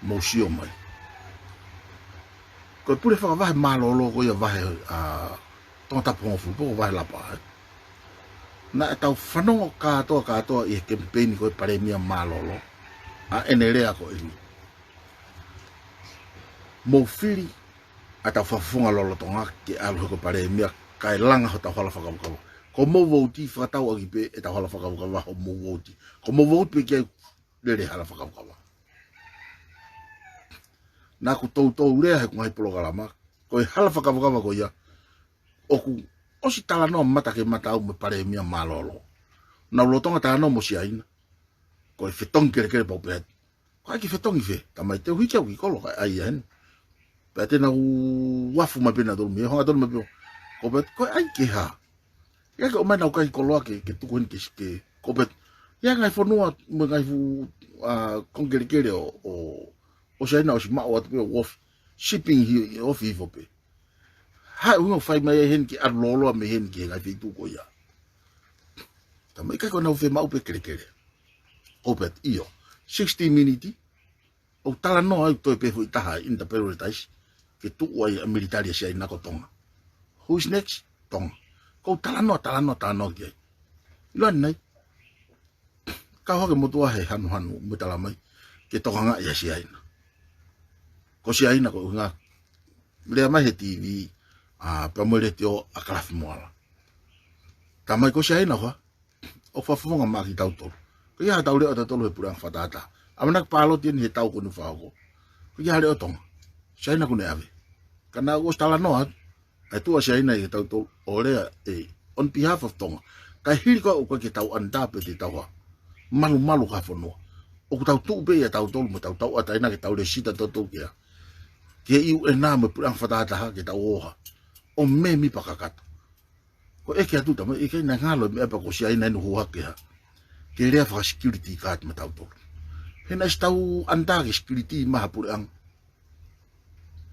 Mou sio mai. Ko e pule fakavahe mālōlō ko ia vahe, ʻa, Tongatapu hongofulu pe ko Vahelapa, he? Naʻa tau fanongo kātoa, kātoa ʻi he kemipeini ko e palēmia mālōlō. ʻA ʻene lea ko eni. Mou fili ʻa ʻetau fakafofonga lolotonga ke ʻalu he ko e palēmia kae langa hotau hala fakavakava. Ko hoʻomou vouti fakatau ʻaki pē ʻetau hala fakavakava hoʻomou vouti. Ko hoʻomou vouti pē ki ai lele hala fakavakava. Naʻa ku toutou lea he ko e ngaahi polokalama. Ko e hala fakavakava ko ia. ʻOku ʻosi talanoa mata ke mata au mo e palēmia mālōlō. Naʻa ku lolotonga talanoa mo Siaina. Ko e fetongi kelekele pau pē. Ko e ʻai ke fetongi fē, tamai te u hiki au ki kolo, kae ʻai ia heni. Pea te nau uafu mai pē nautolu mei, honga tonu mai pē. Ko pē, ko e ʻai ke hā. Ia ke ʻomai nau kai koloa ke, ke tuku heni ke, ke, ko pē. Ia ngaahi fonua, mo e ngaahi fuʻu, ʻa, kongi kelekele ʻo, ʻo, ʻo Siaina ʻosi maʻu atu pē ʻo ofi. Shipping hi, ofi hifo pē. Hā e ʻuhinga ʻoku fai mai ai heni ke ʻalu lōloa mei heni ki he ngaahi feituʻu ko ia. Tamai ʻikai ko ʻenau fiemaʻu pē kelekele. Ko pē, ʻio. Sixty minute. ʻOku talanoa ai toe pē foʻi taha in the paradise. Ke tuʻu ai ʻa e military ʻa Siaina ko Tonga. Who's next? Tonga. ʻOku talanoa, talanoa, talanoa ki ai. ʻIloa ni nai. Kau hake motuʻa he hanuhanu mo e tala mai ke tokangaʻi ʻa Siaina. Ko Siaina ko e ʻuhinga lea mai he TV, ʻa, pea mo e letiō ʻa Kalafi Moala. Tamai ko Siaina hoa, ʻoku fakafofonga maʻa kitautolu. Ko ia ha tau leʻo tautolu he puleʻanga fakatātā. ʻAmanaki pāloti eni he tau ko eni ʻoku fakahoko. Ko ia ha leʻo Tonga. Siaina kuo ne ʻave. Ka naʻa ku ʻosi talanoa atu. ʻA e tuʻu ʻa Siaina ʻia tautolu ʻo lea ʻe on behalf of Tonga. Kae hili ko ē ʻoku ʻikai ke tau ʻanitā pe te tau hā. Malumalu ka fonua. ʻOku tau tuʻu pē ʻia tautolu mo tau tauʻatāina ke tau lēsisita tautolu ke hā. Ke ʻi U N mo e puleʻanga fakatātā ke tau ō hā. ʻO mēmipa kakato. Ko e ʻeke atu tamai, ʻikai naʻe ngalo e meʻa pea ko Siaina ʻoku hū hake hā. ke lea faka-security guard maʻatautolu. He naʻe ʻosi tau under ki he security maʻa ha puleʻanga.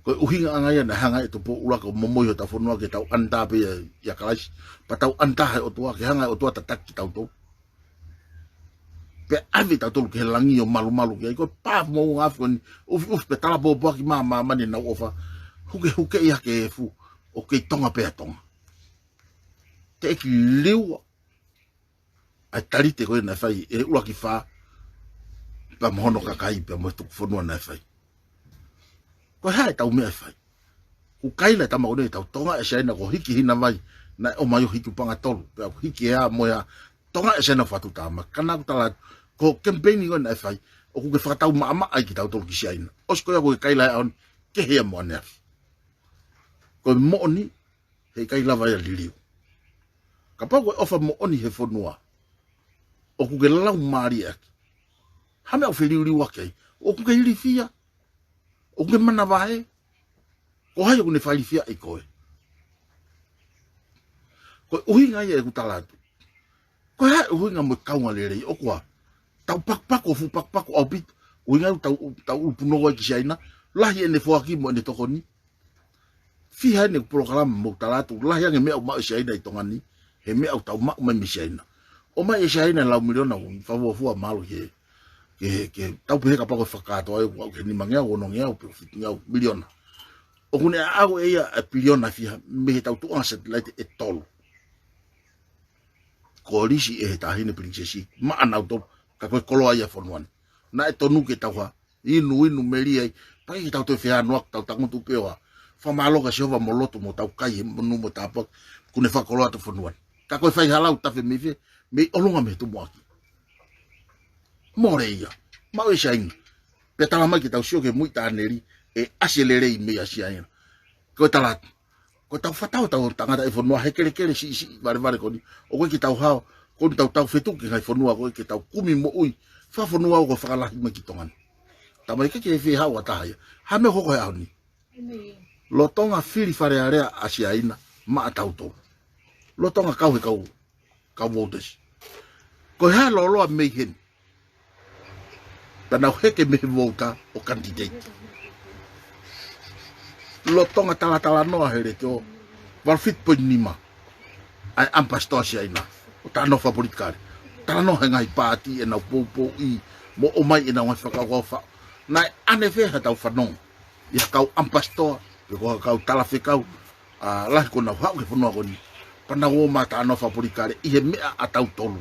Ko e ʻuhinga ange ia naʻe hanga ʻe Tupou ʻUluaki ʻo momoi hotau fonua ke tau under pē ia, ia Kalaisi. Pea tau under he ʻOtua, ke hanga ʻe he ʻOtua ʻo tataki kitautolu. Pea ʻave kitautolu ki he langi ʻo malumalu ki ai. Ko e pā mo ngā fo ni, ʻufiʻufi pē tala pōpoaki mā māmani ʻenau ʻofa. Hukehuke ia ke fu, ʻoku kei Tonga pē ʻa Tonga. Teʻeki liua ʻa e talite ko ē naʻe fai ʻe he ʻUluaki Fā, pea mo hono kakai, pea mo e tuku fonua naʻe fai. Ko e hā ʻetau meʻa ʻe fai? Kuo kaila ʻe he tama ko eni ʻetau tokangaʻi ʻa Siaina ko e hiki hina vai, naʻe ʻomai ʻo hiki upanga tolu, pea ʻoku hiki ʻe ʻā mo ʻe ʻā, tokangaʻi ʻa Siaina ʻo fakatuʻutāmaki. Ka naʻa ku tala atu, ko e kemipeini ko ē naʻe fai, ʻoku ke fakatau maʻamaʻa ai kitautolu ki Siaina. ʻOsi ko ia ʻoku ke kaila ʻe ʻaho ni, kehe ia mo ʻaneafi. Ko e moʻoni, heʻikai lava ia ʻo liliu. Kapau ko e ʻofa moʻoni he fonua, ʻoku ke laumālie ʻaki, hā e meʻa ʻoku feliuliuaki ai? ʻOku ke ilifia? ʻOku ke manavahē? Ko hai ʻoku ne fakailifiaʻi koe? Ko e ʻuhinga ia ʻeku tala atu. Ko e hā e ʻuhinga mo e kaunga lelei? ʻOku ʻa tau pakupaku, ʻo fuʻu pakupaku ʻaupito. ʻUhinga ʻoku tau, tau ʻulupunouku ai ki Siaina, lahi ʻene foaki mo ʻene tokoni. Fiha ʻene polokalama mo tala atu, lahi ange e meʻa ʻoku maʻu ʻe Siaina ʻi Tonga ni, he meʻa ʻoku tau maʻu mai mei Siaina. ʻOmai ʻe Siaina e lau miliona, ʻoku fakafuofua mahalo ki he, ki he, ki he, tau pehē kapau ko e fakakātoa ʻoku aʻu ki he nimangeau, onongeau, pe fitungeau miliona. ʻOku ne aʻu ʻe ia e piliona fiha mei heʻetau tuʻunga satellite ʻe tolu. Kuo lisi ʻe he Taʻahine Pilinisesi maʻanautolu, ka ko e koloa ia e fonua ni. Naʻe tonu ke tau hā, inu, inu, melie ai, pea ʻikai ke tau toe feʻanuʻanuʻa, tau tangutu pē ʻo fakamālō kia Sihova mo lotu mo tau kai he monū mo tāpuaki, kuo ne fakakoloa atu e fonua ni. Ka ko e faihala ʻoku tafe mei fē? Mei ʻolunga, mei he tumuʻaki. Mole ia. Maʻu ʻe Siaina. Pea tala mai ke tau sio ki he muiʻi taneli, ʻe ʻasi e lelei mei ʻa Siaina. Ko e tala atu, ko ʻetau fakatau ʻetau tangataʻi fonua he kelekele siʻisiʻi valevale ko eni. ʻOku ʻikai ke tau hao, ko eni tau tau fetuku ki he ngaahi fonua ko ē ke tau kumi moʻui fakafonua ʻo fakalahi mai ki Tonga ni. Tamaiki ke fehau ʻa taha ia. Hā e meʻa ʻoku hoko he ʻaho ni? Lolotonga fili Fale Alea ʻa Siaina maʻatautolu. Lolotonga kau he kau, kau vouti. Ko e hā e lōloa mei heni? Pea nau heke mei he vouti ʻo candidate. Lolotonga talatalanoa he letiō, valu fitu poini nima, ʻa e ʻamipasitoa Siaina, ʻo talanoa fakapolitikale. Talanoa he ngaahi paati, ʻenau poupouʻi, mo ʻomai ʻenau ngaahi fakakaukau. Naʻe ʻanefē haʻatau fanongo ʻi ha kau ʻamipasitoa, pe ko ha kau talafekau, ʻa, lahi kuo nau haʻu ki he fonua ko eni, pea nau ō mai ʻo talanoa fakapolitikale ʻi he meʻa ʻatautolu?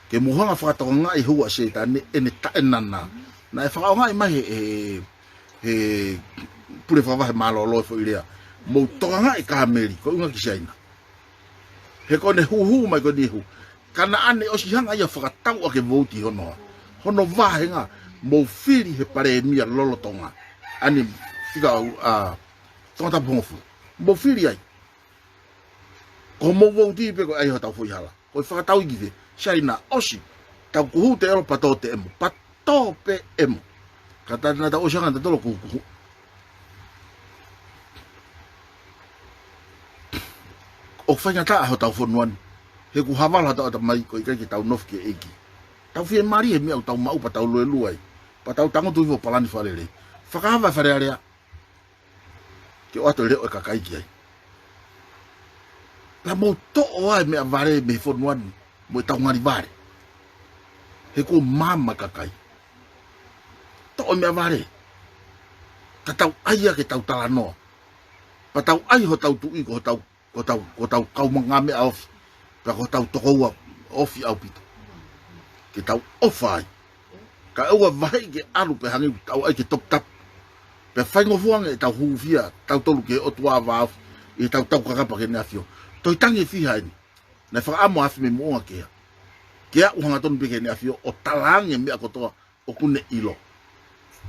Ke mou hanga ʻo fakatokangaʻi e hū ʻa Sētane ʻene taʻenana. Naʻe fakaʻaongaʻi mai he, he, he pule fakavahe mālōlō e foʻi lea, mou tokangaʻi e kāmeli, ko e ʻuhinga ki Siaina. He ko ʻene hūhū mai ko eni e hū. Kanaʻane ʻosi hanga ia ʻo fakatau ʻaki e vouti hono, hono vāhenga, mou fili he palēmia lolotonga. ʻAni fika ʻa, ʻa, Tongatapu hongofulu. Mou fili ai. Ko hoʻomou vouti pē ko e ʻai hotau foʻi hala. Ko e fakatau ia ki fē? Siaina. ʻOsi. Tau kuhu te elo, patō te ʻemo. Patō pē ʻemo. Ka tau, naʻa tau ʻosi hanga ʻe tautolu ʻo kuhukuhu. ʻOku faingataʻa hotau fonua ni. He kuo havala hotau ʻatamai, ko e ʻikai ke tau nofo ki he ʻEiki. Tau fiemālie he meʻa ʻoku tau maʻu pea tau luelue ai. Pea tau tangutu hifo ʻo palani fakalelei. Fakaava e Fale Alea ke ʻoatu e leʻo e kakai ki ai. Pea mou toʻo ʻa e meʻavale mei he fonua ni, mo ʻetau ngali vale. He kuo maama e kakai. Toʻo e meʻavale. Ka tau ʻai ia ke tau talanoa. Pea tau ʻai hotau tuʻi ko hotau, ko hotau, ko hotau kaungāmeʻa ofi. Pea ko hotau tokoua ofi ʻaupito. Ke tau ʻofa ai. Kae ʻoua vaheʻi ke ʻalu pē hangē ʻoku tau ʻai ke toputapu. Pea faingofua ange ʻetau hūfia tautolu ki he ʻOtua Vāofi ʻi heʻetau taukakapa ki Heʻene ʻAfio. Tohi tangi ʻe fiha eni. Naʻe fakaʻamu ʻa e afi mei moʻunga kehe, ke aʻu hangatonu pē ki Heʻene ʻAfio ʻo tala ange e meʻa kotoa ʻoku ne ʻilo.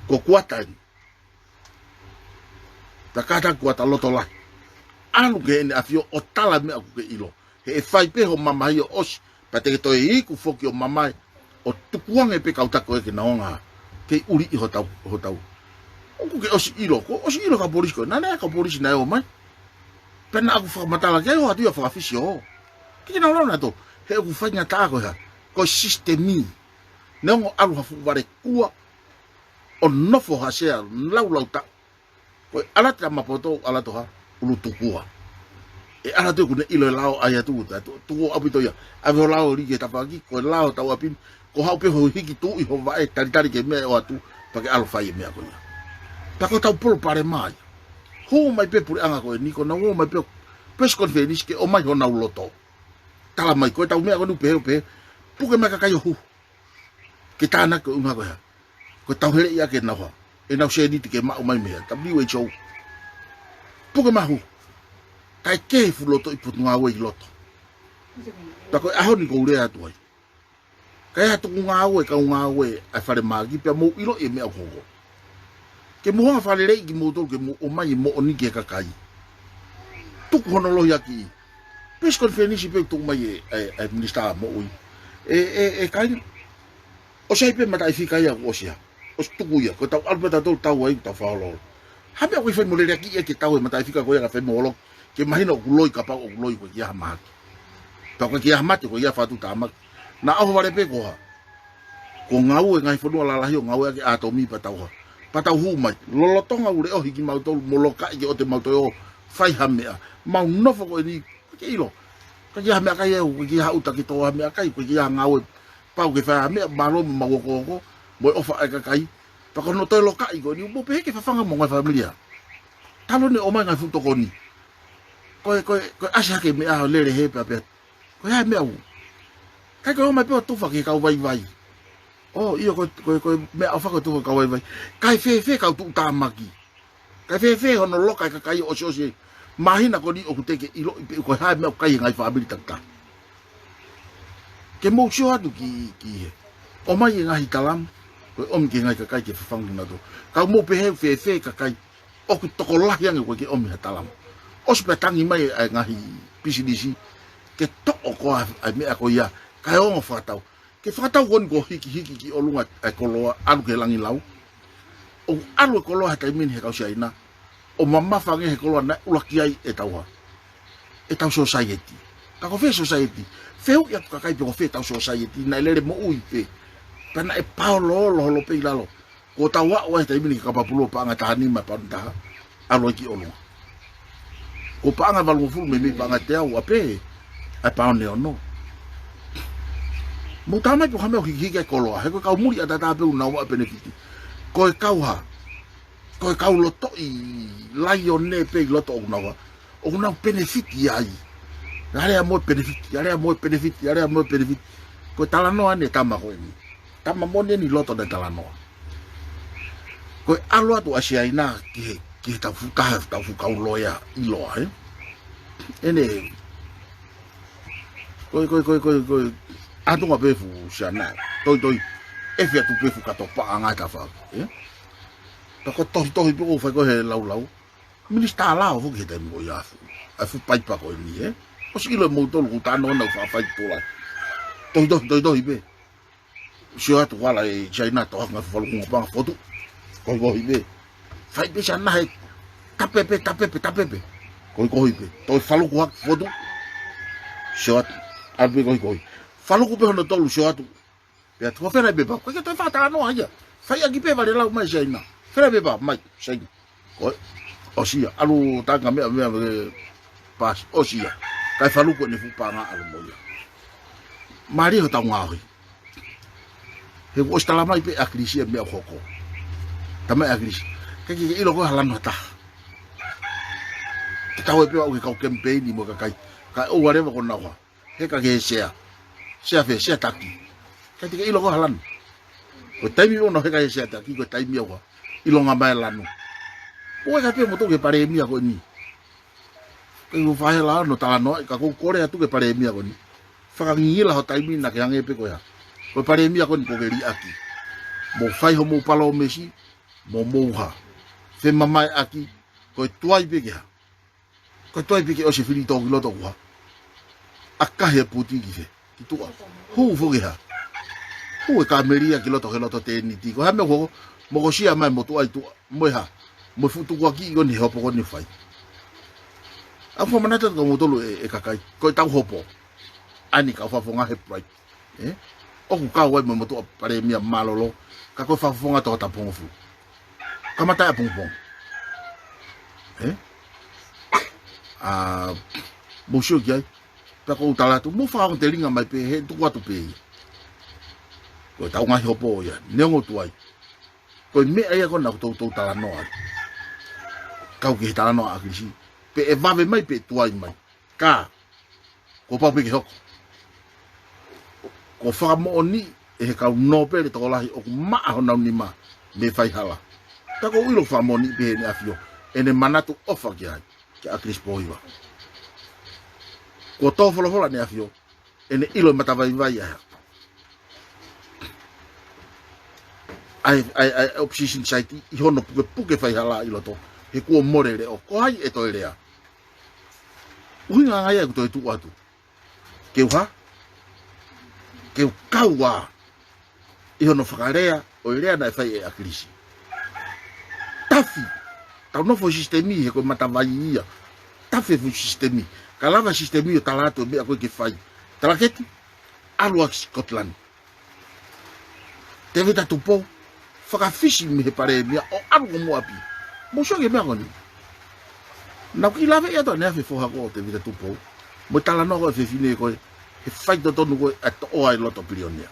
Ko e kuata eni. Pea kātaki kuata loto lahi. ʻAlu ki Heʻene ʻAfio ʻo tala e meʻa ʻoku ke ʻilo. He ʻe fai pē hoʻo mamahi ʻo ʻosi, pea te ke toe iku foki ʻo mamae, ʻo tukuange pē kau taki ko ē ke nau hanga ʻo kei ʻuliʻi hotau, hotau. ʻOku ke ʻosi ʻilo, kuo ʻosi ʻilo e kau polisi ko ē, naʻa nau ʻai e kau polisi naʻe ō mai. Pea naʻa ku fakamatala ki ai, ʻoatu ia fakafisi ʻo. Ke ke nau lau naʻa tō. Pea ʻoku faingataʻa ko e hā? Ko e sisitemi. Neongo ʻalu ha fuʻu vale kua ʻo nofo ha sea laulau taʻu. Ko e ʻalu atu ʻa Mapoto, ʻalu atu ha ʻUlutukua. ʻE ʻalu atu ʻoku ne ʻilo e lao ʻai atu, ta tu-, tuku ʻaupito ia. ʻAve ho lao lī ki he tafaʻaki, ko e lao tau ʻapi ni, ko haʻu pē ho hiki tuʻi ho vaʻe, talitali ki he meʻa ʻe ʻoatu, pea ke ʻalu fai e meʻa ko ia. Pea ko ʻetau palopalema ia. Hū mai pē puleʻanga ko eni, ko ʻenau ō mai pē press conference ke ʻomai honau loto. Tala mai ko ʻetau meʻa ko eni ʻoku pehē, ʻoku pehē. Puke mai kakai ʻo hū. Ke tānaki ko e ʻuhinga ko e hā? Ko e tauheleʻi ʻa e ke nau hā? ʻEnau sēniti ke maʻu mai mei he W H O. Puke mai ʻo hū. Kae kehe fuʻu lotoʻi potungāue ʻi loto. Pea ko e ʻaho ni ʻoku ou lea atu ai. Kae hā tuku ngāue, kau ngāue ʻa e falemahaki pea mou ʻiloʻi e meʻa ʻoku hoko. Ke mou hanga ʻo fakaleleiʻi kimoutolu ke mou ʻomai e moʻoni ki he kakai. Tuku hono lohiakiʻi. Press conference pē ʻoku tuku mai e, e, e Minisitā Moʻui. ʻE, ʻe, ʻe kāinga. ʻOsi ai pē mataʻifika ia kuo ʻosi ia. ʻOsi tuku ia. Ko ʻetau ʻalu pē tautolu tau ai, tau fakalolo. Hā e meʻa ʻoku ʻi fai mo leleakiʻi ia ke tau e mataʻifika ko ia kae fai mo holoki. Ke mahino ʻoku loi kapau ʻoku loi ko e ʻikai ha mahaki. Pea ko e ʻikai ha mate ko e ʻikai ha fatu tāmaki. Naʻa ʻohovale pē ko e hā? Ko e ngāue ngaahi fonua lalahi ʻo ngāueʻaki ʻātomi pea tau hā. Pea tau hū mai. Lolotonga ʻoku leʻohi kimautolu mo lokaʻi ke ʻoua te mau toe ō fai ha meʻa. Mau nofo ko eni, ʻoku ʻikai ke ʻilo. ʻIkai ha meʻakai ʻe, ʻoku ʻikai ha ʻuta ke tō ha meʻakai, ʻoku ʻikai ha ngāue pau ke fai ha meʻa, mālō mo mau okooko, mo e ʻofa ʻa e kakai. Pea ko hono toe lokaʻi ko eni, mou pehē ke fafanga mo e ngaahi fāmili. Talu ʻene ʻomai ngaahi fuʻu tokoni. Ko e, ko e, ko e ʻasi hake meʻa ʻo lele hē pea pea. Ko e hā e meʻa ʻoku. ʻIkai ko e ō mai pē ʻo tufa ki he kau vaivai. ʻŌ, ʻio ko e, ko e, ko e meʻaʻofa ko e tufa ki he kau vaivai. Kae fēfē kau tuʻutāmaki. Kae fēfē hono loka e kakai ʻo ʻosiʻosi. Māhina ko eni ʻoku teʻeki ke ʻiloʻi pē ko e hā e meʻa ʻoku kai e ngaahi fāmili takitaha. Ke mou sio atu ki, ki he. ʻOmai e ngaahi talamu. Ko e ʻomi ki he ngaahi kakai ke fafanga kinautolu. Ka mou pehē fēfē kakai. ʻOku tokolahi ange ʻoku ʻikai ke ʻomi ha talamu. ʻOsi pē tangi mai ʻa e ngaahi pisinisi. Ke toʻo ko ā ʻa e meʻa ko ia. Kae ongo fakatau. Ke fakatau ko eni kuo hikihiki ki ʻolunga ʻa e koloa, ʻalu ki he langilau. ʻO ʻalu e koloa he taimi ni he kau Siaina. ʻO mamafa ange he koloa naʻe ʻuluaki ai ʻetau hā. ʻEtau society. Ka ko fē society. Fehuʻi atu kakai pe ko fē ʻetau society. Naʻe lele moʻui pē. Pea naʻe paolo olo holo pē ʻi lalo. Ko ʻetau aʻu ai he taimi ni ki he kapapulu ʻo paʻanga taha nima pauni taha. ʻAlu ai ki ʻolunga. Ko e paʻanga valungofulu mei, mei paʻanga teau ʻa pē, ʻa e paoni ono. Mou tā mai pe ko e hā e meʻa ʻoku hikihiki ai e koloa, he ko e kau muli ʻataʻatā pē ʻoku nau maʻu e penefiti. Ko e kau hā, ko e kau lotoʻi laione pē ʻi loto ʻoku nau hā, ʻoku nau penefiti ai. ʻAlu ʻa mo e penefiti, ʻalu ʻa mo e penefiti, ʻalu ʻa mo e penefiti. Ko e talanoa eni e tama ko eni. Tama moʻoni eni ʻi loto ʻene talanoa. Ko e ʻalu atu ʻa Siaina ki he, ki he tau fuʻu taha, tau fuʻu kau loea ʻiloa, ē? ʻEne, ko e, ko e, ko e, ko e, ko e, ʻatunga pē fuʻu Siaina, toitoi, ʻefi atu pē fuʻu kato paʻanga e tafaʻaki, ē? Pea ko e tohitohi pē ʻoku fai ko ē he laulau. Minisitā lao foki he taimi ko ia ʻa e fuʻu, ʻa e fuʻu paipa ko eni, ē? ʻOsi ʻilo ʻe moutolu ʻoku tano ʻenau faʻa fai tolai. Tohitohi, tohitohi pē. Sio atu ʻoku ala ʻe Siaina toʻo hake ngaahi falukunga paʻanga fotu. Kohikohi pē. Fai pē Siaina he tapepe, tapepe, tapepe. Kohikohi pē. Toe faluku hake fotu. Sio atu. ʻAlu pē kohikohi. Faluku pē hono tolu sio atu. Pea tuʻu fēfē e pepa. Ko e ke toe fakatalanoa ia. Fai ʻaki pē vale lau mai Siaina. Fēfē e pepa, mai, Siaina. Ko e, ʻosi ia, ʻalu tangi meʻa, meʻa, meʻa, pasi, ʻosi ia. Kae faluku ʻene fuʻu paʻanga ʻalu mo ia. Mālie hotau ngaohi. He kuo ʻosi tala mai pē ʻe ʻAkilisi e meʻa ʻoku hoko. Tala mai ʻe ʻAkilisi. ʻIkai ke ke ʻilo koe ha lanu ha taha. Ke tau ʻai pē ʻo aʻu ki he kau kemipeini mo e kakai. Kae ʻoua leva ke nau hā. Heka ki he sea. Sea fē, sea taki. ʻIkai te ke ʻilo koe ha lanu. Ko e taimi ʻoku nau heka he sea taki, ko e taimi ʻoku ʻilonga mai e lanu. ʻOku ʻikai pē mo tau ki he palēmia ko eni. Ke u fai la no talanoa, ka ʻoku ou kole atu ki he palēmia ko eni. Fakangingila ho taimi naʻa ke hangē pē ko e hā. Ko e palēmia ko eni ʻoku ke liʻaki. Mou fai hoʻomou palōmesi, mo mou hā. Femamaeʻaki, ko e tuai pē ke hā. Ko e tuai pē ke ʻosi e fili tō ki loto ʻoku hā. ʻAkahi e puti ki fē, ki tuʻa. Hū foki hā. Hū e kāmelia ki loto, ki loto tēniti. Ko e hā e meʻa ʻoku hoko, mokosia mai mo tuʻa ʻi tuʻa. Mo e hā. Mo e fuʻu tukuakiʻi ko eni he hopo ko eni fai. ʻOku ou fakamanatu atu kia moutolu ʻe, ʻe kakai. Ko ʻetau hopo. ʻAni kau fakafofonga he Pride. Ē? ʻOku kau ai mo e motuʻa palēmia mālōlō, ka ko e fakafofonga Tongatapu hongofulu. Kamata ʻapongipongi. Ē? ʻA, mou sio ki ai, pea ʻoku ou tala atu, mou fakaongotelinga mai pē he tuku atu pē ia. Ko ʻetau ngaahi hopo ia, neongo tuai. Ko e meʻa ia ko ena ʻoku toutou talanoa ai. Kau ki he talanoa ʻa ʻAkilisi. Pea ʻe vave mai pē tuai mai. Ka, kuo pau pē ke hoko. Kuo fakamoʻoniʻi ʻe he kau nōpele tokolahi ʻoku maʻa honau nima mei he faihala. Pea ʻoku ou ʻilo fakamoʻoniʻi pē ʻe Heʻene ʻAfio ʻene manatu ʻofa ki ai, kia ʻAkilisi Pōhiva. Kuo tō folofola ʻEne ʻAfio, ʻene ʻilo e matavaivai ʻa e, ʻa e, ʻa e, ʻa e opposition side ʻi hono pukepuke faihala ʻi loto, he kuo mole e leʻo, ko hai ʻe toe lea. ʻUhinga ange ia ʻeku toe tuʻu atu. Ke u hā? Ke u kau ā ʻi hono fakalea ʻo e lea naʻe fai ʻe ʻAkilisi. Tafe, tau nofo he sisitemi he ko e matavai ia. Tafe e fuʻu sisitemi. Ka lava e sisitemi ʻo tala atu e meʻa ko ē ke fai. Talaketi, ʻalu ā ki Scotland. Tēvita Tupou, fakafisi mei he palēmia ʻo ʻalu ki muʻa pē. Mou sio ki he meʻa ko eni. Naʻá ku kiʻi lave atu ʻaneafi e foha ko ē ʻo Tēvita Tupou mo e talanoa ko ē ʻa e fefine ko ē he faitotonu ko ē ʻa e toʻoa ʻi loto pilionea.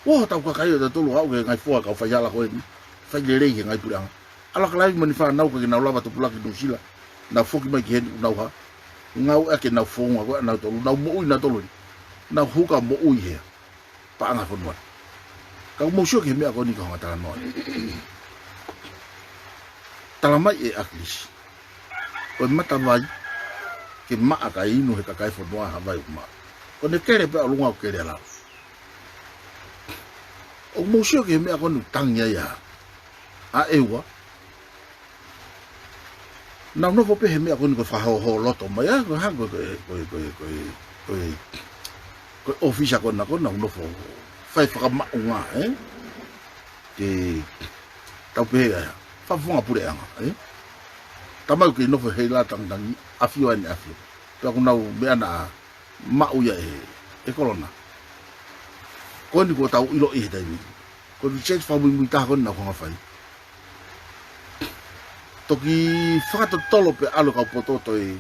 ʻOku ʻi ai hotau kakai ʻo tautolu ʻoku ʻi he ngaahi foha kau faihala ko eni, fai lelei he ngaahi puleʻanga. ʻAlu ʻo lave mo ʻene fānau ka ke nau lava tupulaki Nuʻusila, nau foki mai ki heni ʻo nau hā, ngāueʻaki ʻenau founga ko ē ʻanautolu, nau moʻui nautolu. Nau huka moʻui he paʻanga fonua. Ka mou sio ki he meʻa ko eni ko e hanga talanoa. Tala mai ʻe ʻAkilisi, ko e matavai ke maʻa kae inu he kakai e fonua ha vai ʻoku maʻa. Ko ʻene kele pē ʻa ʻolunga ʻoku kele ʻa lalo. ʻOku mou sio ki he meʻa ko eni ʻoku tangi ai ʻa, ʻa ʻEua. Nau nofo pē he meʻa ko eni ko e fakahōhōloto mai, ʻa, ko e hā, ko e, ko e, ko e, ko e, ko e, ko e ʻōfisa ko ena ko ena ʻoku nofo fai fakamaʻunga, ē? Ke tau pehē ʻa e fakafofonga puleʻanga, ē? Tamai ʻoku kei nofo he ʻilo tangitangi, ʻAfio ʻEne ʻAfio. Pea ʻoku nau meʻa naʻa maʻu ia ʻe, ʻe Kolona. Ko eni kuo tau ʻiloʻi he taimi. Ko e research fakamuimui taha ko eni naʻá ku hanga fai. Toki fakatotolo pē ʻalu e kau poto ʻo toe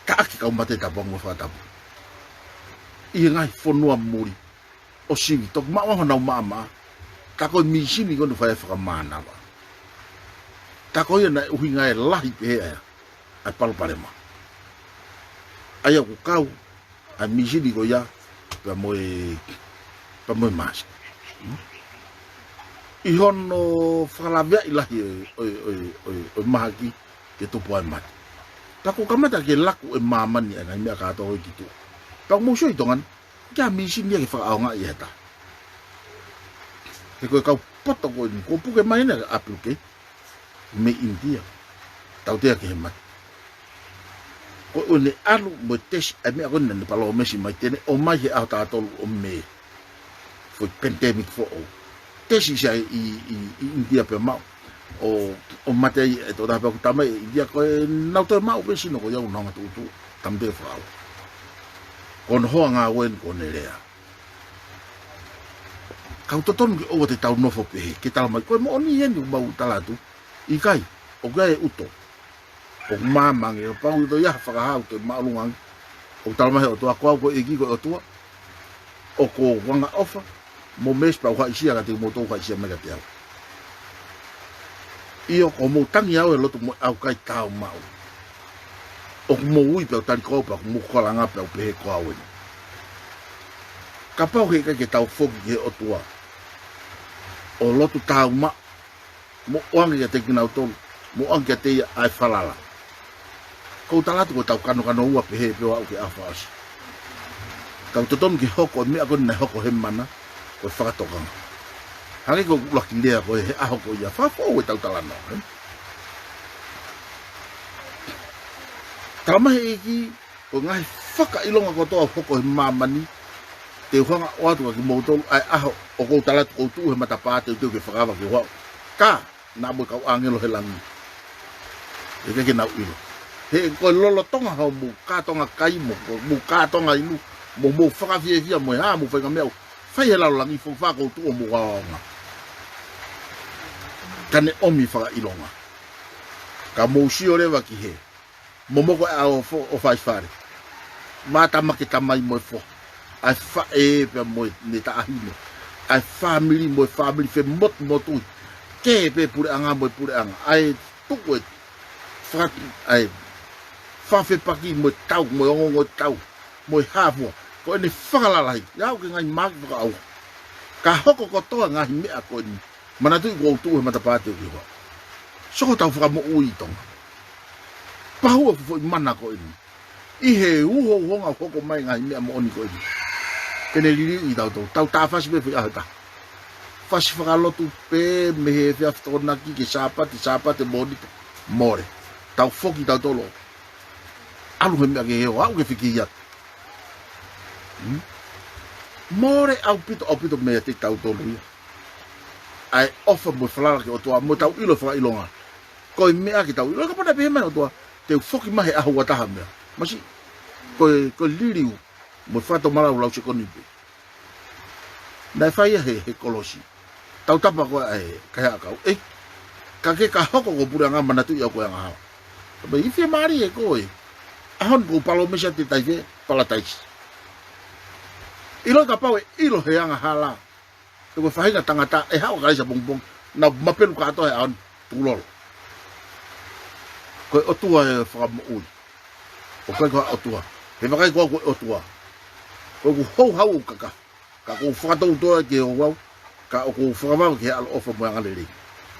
taʻaki e kau mate tapu ange mo e fakatapu ʻi he ngaahi fonua muli ʻo sivi, toki maʻu honau maʻamaʻa. Ka ko e mīsini ko eni ʻoku fai ai e fakamānava. Ka ko ia naʻe ʻuhinga ai e lahi pehē ʻa e, ʻa e palopalema. ʻA ia ʻoku kau ʻa e mīsini ko ia pea mo e, pea mo e mask. Hmm? ʻI hono fakalaveaʻi lahi ʻo e, ʻo e, ʻo e, ʻo e, ʻo e mahaki ke tupu ai e mate. Pea kuo kamata ke laku e māmani ʻa e ngaahi meʻa kātoa ko ē ki tuʻa. Pea mou sio ʻi Tonga ni, ʻikai ha mīsini ia ke fakaʻaongaʻi ʻe ha taha. He ko e kau poto ko eni, kuo puke mai ʻena ke ʻapiluke mei ʻInitia. Tautea ki he mate. Ko ʻene ʻalu mo e tesi, ʻa e meʻa ko eni naʻá ne palōmesi mai te ne ʻomai he ʻaho taha tolu ʻo Mē. Foʻi pandemic foʻou. Tesi sai ʻi, ʻi, ʻi ʻInitia pea maʻu. ʻO, ʻo mate ai e tokotaha pea ʻoku tala mai ʻe ʻInitia ko ʻenau toe maʻu pē sino ko ia ʻoku nau hanga tuʻutuʻu. Tāmateʻi e fakaʻauha. Ko hono hoa ngāue eni ko ʻene lea. Ka ʻoku totonu ke ʻoua te tau nofo pehē, ke tala mai, ko e moʻoni eni ʻoku mau tala atu. ʻIkai, ʻoku ʻi ai e ʻuto. ʻOku māmani, ʻoku pau ʻi he ʻuto ia ha fakahā ʻoku toe māʻolunga ange. ʻOku tala mai he ʻOtua, ko au ko e ʻEiki ko e ʻOtua ʻoku ou angaʻofa, mou meesi pea u haʻisia kiate kimoutolu, haʻisia mai kiate au. ʻIo, ʻoku mou tangi au he lotu mo e ʻaukai tāumaʻu. ʻOku mou ui pea u tali ko au pea ʻoku mou kalanga pea u pehē ko au eni. Kapau he ʻikai ke tau foki ki he ʻOtua ʻo lotu tāumaʻu, mo ʻoange kiate kinautolu, mo ʻoange kiate ia ʻa e falala. ʻOku ou tala atu ko ʻetau kanokano ua pehē pē ʻo aʻu ki he ʻaho fakaʻosi. Ka ʻoku totonu ke hoko e meʻa ko eni naʻe hoko he mana, ko e fakatokanga. Hangē ko ʻeku ʻuluaki lea ko ē he ʻaho ko ia, fakafoʻou ʻetau talanoa, ē? Tala mai he ʻEiki, ko e ngaahi fakaʻilonga kotoa ʻoku hoko he māmani, te u hanga ʻo ʻoatu kiate kimoutolu, ʻa e ʻaho ʻoku ou tala atu ʻoku ou tuʻu he matapā, teuteu ke fakaava ke u haʻu. Ka, naʻa mo e kau ʻāngelo he langi. ʻIkai ke nau ʻilo. He ko e lolotonga hoʻomou kātoanga kai mo, ko hoʻomou kātoanga inu, Mo mou fakafiefia mo e hā mo e faʻahinga meʻa ʻoku fai he lalo langi, foʻi fā ʻoku ou tuʻu ʻo mou aonga. Ka ne ʻomi fakaʻilonga. Ka mou sio leva ki he momoko ʻa e ʻofo ʻo fai fale. Mātama ke tamai mo e foha. ʻA e faʻē pea mo e ne taʻahine. ʻA e fāmili mo e fāmili femotumotuʻi. Kē pē puleʻanga mo e puleʻanga. ʻA e tuku e fatu, ʻa e fafepaki mo e tau, mo e ongoongo e tau, mo e hā fua. Ko ʻene fakalalahi. ʻIa au ke ngaahi māki fakaʻauha. Ka hoko kotoa ngaahi meʻa ko eni. Manatuʻi kuo u tuʻu he matapā te u kihoa. Soko tau fakamoʻui ʻi Tonga. Pahua foʻi mana ko eni. ʻI he uhouhonga hoko mai ngaahi meʻa moʻoni ko eni. Ke ne liliu ʻi tautolu. Tau tā fasi pē foʻi ʻaho ʻe taha. Fasi fakalotu pē mei he efiafi Tokonaki ki he Sāpate, Sāpate Mōnite. Mole. Tau foki tautolu. ʻAlu he meʻa ke heo, aʻu ke fiki ia. Hmm? Mole ʻaupito, ʻaupito meiate kitautolu ia. ʻA e ʻofa mo e falala ki he ʻOtua, mo ʻetau ʻilo fakaʻilonga. Ko e meʻa ke tau ʻilo, ka pona pehē mai ʻOtua, te u foki mai he ʻaho ua taha meʻa. Masiʻi, ko e, ko e liliu, mo e fakatomala ʻo e lau sekoni pē. Naʻe fai ia he, he kolosi. Tautapa ko ē ʻa e kaihaʻa kau. ʻEi, ka ke ka hoko ko e puleʻanga, manatuʻi au ko e angahala. Ka pehē ʻe fiemālie koe. ʻAho ni kuo u palōmesi atu te tai fē, Palataisi. ʻIlo kapau ʻe ʻilo he angahala. Ko e faʻahinga tangata ʻe haʻu ʻo kalaisi ʻapongipongi, nau mapelu kātoa he ʻaho ni, tukulolo. Ko e ʻOtua ʻe fakamoʻui. ʻOku ʻikai ko ha ʻotua. He vakai ko au ko e ʻOtua. Ko ʻeku houhau ʻoku kakaha. Ka ʻoku ou fakatoutou ki he ouau. Ka ʻoku ou fakavave ki he ʻaloʻofa mo e angalelei.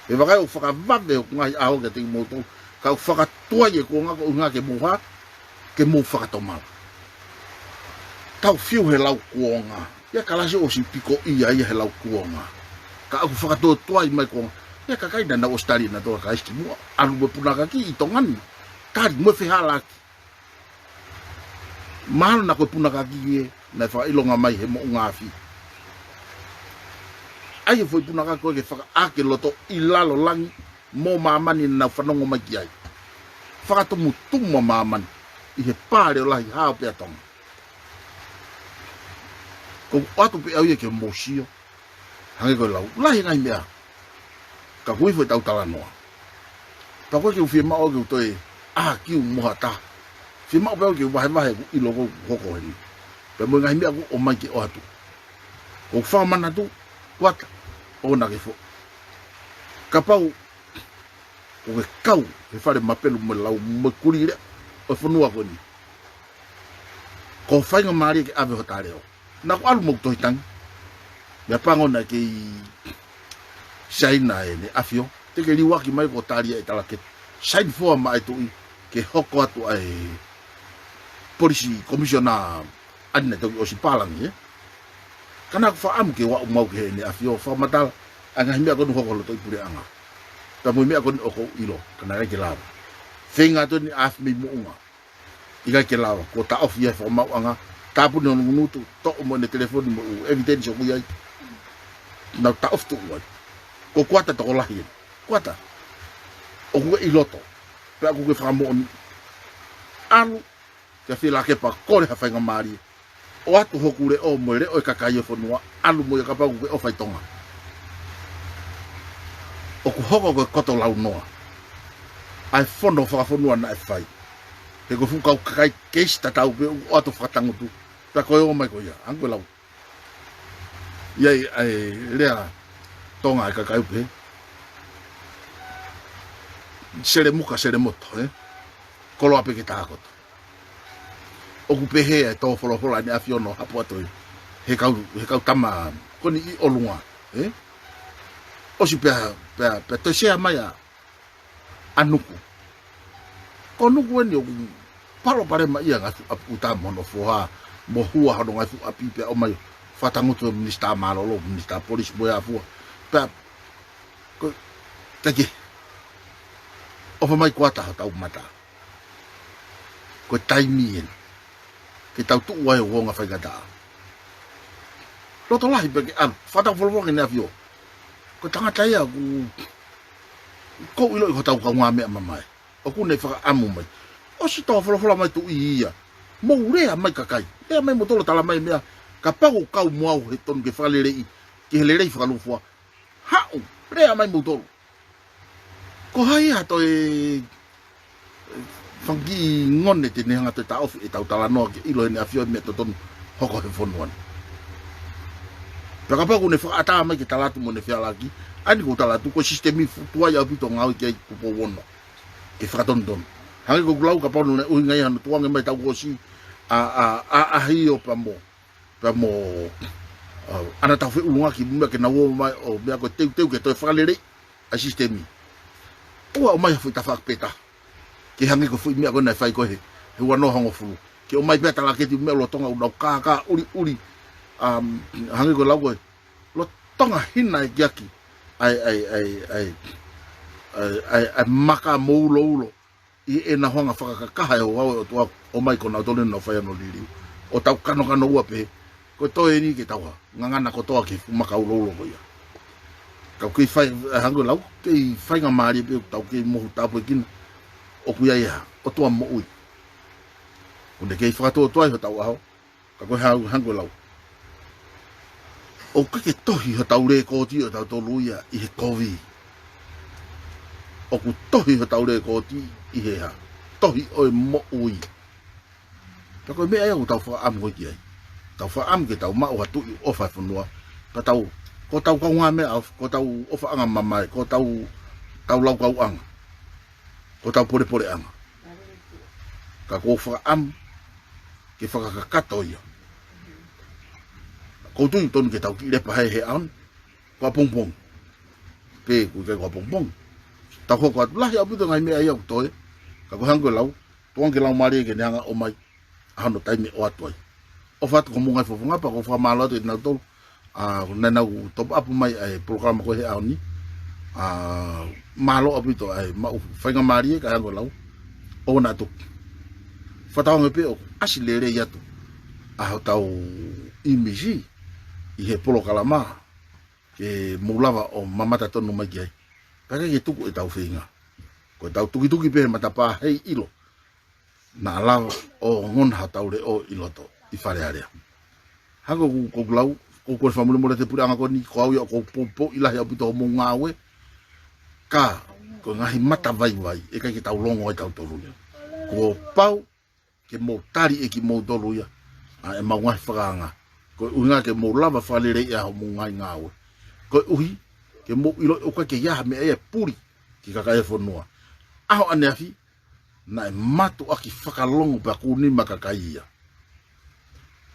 He vakai ʻoku fakavave hoku ngaahi ʻaho kiate kimoutolu. Ka ʻoku fakatuai e kuonga ko e ʻuhinga ke mou hā, ke mou fakatomala. Tau fiu he lau kuonga. ʻIa kalasi ʻosi piko ia ia he lau kuonga. Ka ʻoku fakatuatuai mai kuonga. ʻIa kakai naʻa nau ʻosi tali ʻenautolu ʻa Kalaisi kimuʻa. ʻAlu mo e punakaki ʻi Tonga ni. Tali mo e fehālaaki. Mahalo naʻa ko e punakaki ē, naʻe fakaʻilonga mai he moʻunga afi. ʻAi e foʻi punakaki ko ē ke fakaʻā ki loto ʻi lalo langi, mo māmani naʻa nau fanongo mai ki ai. Fakatumutumu ʻa māmani ʻi he pale ʻo lahi hao pea Tonga. Ko u ʻoatu pē au ia ke mou sio. Hangē ko e lau. Lahi ngaahi meʻa. Ka ʻoku ʻi ai foʻi tau talanoa. Pea ko e ke u fiemaʻu ke u toe ʻā ki u moha taha. Fiemaʻu pē au ke u vahevahe ʻeku ʻilo ʻoku hoko heni. Pea mo e ngaahi meʻa ʻoku ʻomai ke ʻoatu. Ko u fakamanatu, kuata, ʻoua naʻa ke foʻi. Kapau ʻoku ke kau he fale mapelu mo e lau mo e kulile ʻo e fonua ko eni. Ko e faingamālie ke ʻave hota leʻo. Naʻa ku ʻalu mo ʻeku tohi tangi. Meʻapango naʻe kei saina ʻEne ʻAfio. Te ke liuaki mai ko e tali ʻa e talakete. Saini foa maʻa e Tuʻi ke hoko atu ʻa e polisi komisiona ʻa eni naʻe toki ʻosi pālangi, ē? Ka naʻa ku fakaʻamu ke u aʻu mo au ki heʻene ʻAfio, fakamatala ʻa e ngaahi meʻa ko eni ʻoku hoko loto ʻi puleʻanga. Pea mo e meʻa ko eni ʻoku ou ʻilo, ka naʻe ʻikai ke lava. Feinga atu eni ʻa e ʻAfio mei Moʻunga. ʻIkai ke lava, kuo taʻofi ia he fakamaauʻanga, tāpuni hono ngutu, toʻo mo ʻene telefoni mo e ʻū evidence ʻoku ʻi ai. Nau taʻofi tuʻu ai. Ko e kuata tokolahi eni. Kuata. ʻOku ke ʻi loto. Pea ʻoku ke fakamoʻoni. ʻAlu, kia Fielakepa kole ha faingamālie. ʻOatu hoku leʻo mo e leʻo e kakai ʻo e fonua, ʻalu mo ia kapau ʻoku ke ʻofa ʻi Tonga. ʻOku hoko ko e koto launoa ʻa e fono fakafonua naʻe fai. He ko e fuʻu kau kakai keisi tatau pē ʻoku ʻoatu fakatangutu. Pea ko e ō mai ko ia, ʻa ē ko e lau. ʻI ai ʻa e lea Tonga ʻa e kakai ʻoku pehē, selemuka selemoto, ē? Koloa pē ke tākoto. ʻOku pehē ʻa e tō folofola ʻEne ʻAfio ʻo hapo atu ē. He kau, he kau tama ko eni ʻi ʻolunga, ē? ʻOsi pea, pea, pea toe sea mai ʻa, ʻa Nuku. Ko Nuku eni ʻoku palopalema ia ngaahi fuʻu ʻapi ʻuta mo hono foha, mo hua hono ngaahi fuʻu ʻapi pea ʻomai fakatangutu minisitā mālōlō, minisitā polisi mo e hā fua. Pea, ko, teke. ʻOfa mai kuata hotau mata. Ko e taimi eni. Ke tau tuʻu ai ʻo uonga faingataʻa. Loto lahi pē ke ʻalu. Fakatau folofola ki heʻene ʻAfio. Ko e tangata ia ʻoku, ʻoku ou ʻiloʻi ko hotau kaungāmeʻa mamae. ʻOku ne fakaʻamu mai. ʻOsi tō folofola mai Tuʻi ia. Mou lea mai kakai. Lea mai moutolu ʻo tala mai meʻa. Kapau ʻoku kau mo au he tonu ke fakaleleiʻi, ki he lelei fakalūkufua, haʻu, lea mai moutolu. Ko hai ha toe, e, fanga kiʻi ngone te ne hanga toe taʻofi ʻetau talanoa ke ʻilo ʻe he ʻAfio e meʻa totonu hoko he fonua ni. Pea kapau ʻoku ne fakaʻatā mai ke tala atu mo ne fehālaaki, ʻa eni ʻoku ou tala atu, ko e sisitemi fu-, tuai ʻaupito ʻo ngāue ki ai Tupou Ono ke fakatonutonu. Hangē ko ʻeku lau, kapau naʻe ʻuhinga ia hono tukuange mai ʻetau kuosi ʻa, ʻa, ʻa, ʻa Hio pea mo, pea mo, ʻa, ʻAna Taufeʻulunga ki mui ke nau ō mai ʻo meʻa ko e teuteu ke toe fakaleleiʻi ʻa e sisitemi. ʻOua ʻe ʻomai ha foʻi tafaʻaki pē taha ke hangē ko e foʻi meʻa ko ē naʻe fai ko ē he, he ua noa hongofulu. Ke ʻomai pē ʻa e talaketi meʻa lolotonga ʻoku nau kākā ʻuliʻuli, um, hangē ko e lau ko ē, lolotonga hina e kiaki ʻa e, ʻa e, ʻa e, ʻa e, ʻa e, ʻa e, ʻa e maka mo uloulo ʻi heʻenau hanga fakakakaha e ouau ʻo e ʻOtua, ʻomai ko nautolu ʻenau fai hono liliu. ʻO tau kanokano ua pē, ko e toe eni ke tau ha, ngangana kotoa ki he fuʻu maka uloulo ko ia. Ka ʻoku kei fai, ʻa, hangē ko e lau, kei faingamālie pē ʻoku tau kei mohu tāpuekina. ʻOku ʻi ai ha ʻOtua moʻui. ʻOku ne kei fakatuotuai hotau ʻaho. Ka ko e hā, hangē ko e lau, ʻoku ʻikai ke tohi hotau lēkooti ʻo tautolu ia ʻi he kovi. ʻOku tohi hotau lēkooti ʻi he hā? Tohi ʻo e moʻui. Pea ko e meʻa ia ʻoku tau fakaʻamu ko ē ki ai. Tau fakaʻamu ke tau maʻu ha tuʻi ʻofa e fonua. Ka tau, ko hotau kaungāmeʻa ʻofa, ko hotau ʻofaʻanga mamae, ko hotau, hotau laukauʻanga, ko hotau polepoleʻanga. Ka ʻoku ou fakaʻamu ke fakakakato ia. ʻOku ou tui ʻoku tonu ke tau kiʻi lepa he, he ʻaho ni, ko ʻapongipongi. Pe ʻoku ʻikai ko ʻapongipongi, tau hoko atu. Lahi ʻaupito e ngaahi meʻa ia ʻoku toe. Ka ko e hangē ko e lau, tukuange ki he Laumālie ke ne hanga ʻo ʻomai ʻa hono taimi ʻe ʻoatu ai. ʻOfa atu ki homou ngaahi fofonga pea ʻoku ou fakamālō atu kiate kinautolu ʻa, naʻa nau top up mai ʻa e polokalama ko ē he ʻaho ni. ʻA, mālō ʻaupito ʻa e maʻu faingamālie, ka hangē ko e lau, ʻoua naʻa tuku. Fakatauange pē ʻoku ʻasi lelei atu ʻa hotau ʻīmisi ʻi he polokalama ke mou lava ʻo mamata tonu mai ki ai. Pea ʻikai ke tuku ʻetau feinga. Ko ʻetau tukituki pē he matapā heiʻilo naʻa lava ʻo ongona hotau leʻo ʻi loto ʻi Fale Alea. Hangē ko ʻeku, ko ʻeku lau, ko ʻeku kole fakamolemole atu ki he puleʻanga ko eni, ko au ia ʻoku ou poupouʻi lahi ʻaupito hoʻomou ngāue. Ka ko e ngaahi matavaivai ʻe ʻikai ke tau longo ai tautolu ia. Kuo pau ke mou tali ʻe kimoutolu ia ʻa ʻemau ngaahi fakaanga. Ko e ʻuhinga ke mou lava fakaleleiʻi ʻa hoʻomou ngaahi ngāue. Koeʻuhi ke mou ʻiloʻi ʻoku ʻikai ke ʻi ai ha meʻa ia ʻe puli ki he kakai e fonua. ʻAho ʻaneafi, naʻe mātuʻaki fakalongo pea kū nima kakai ia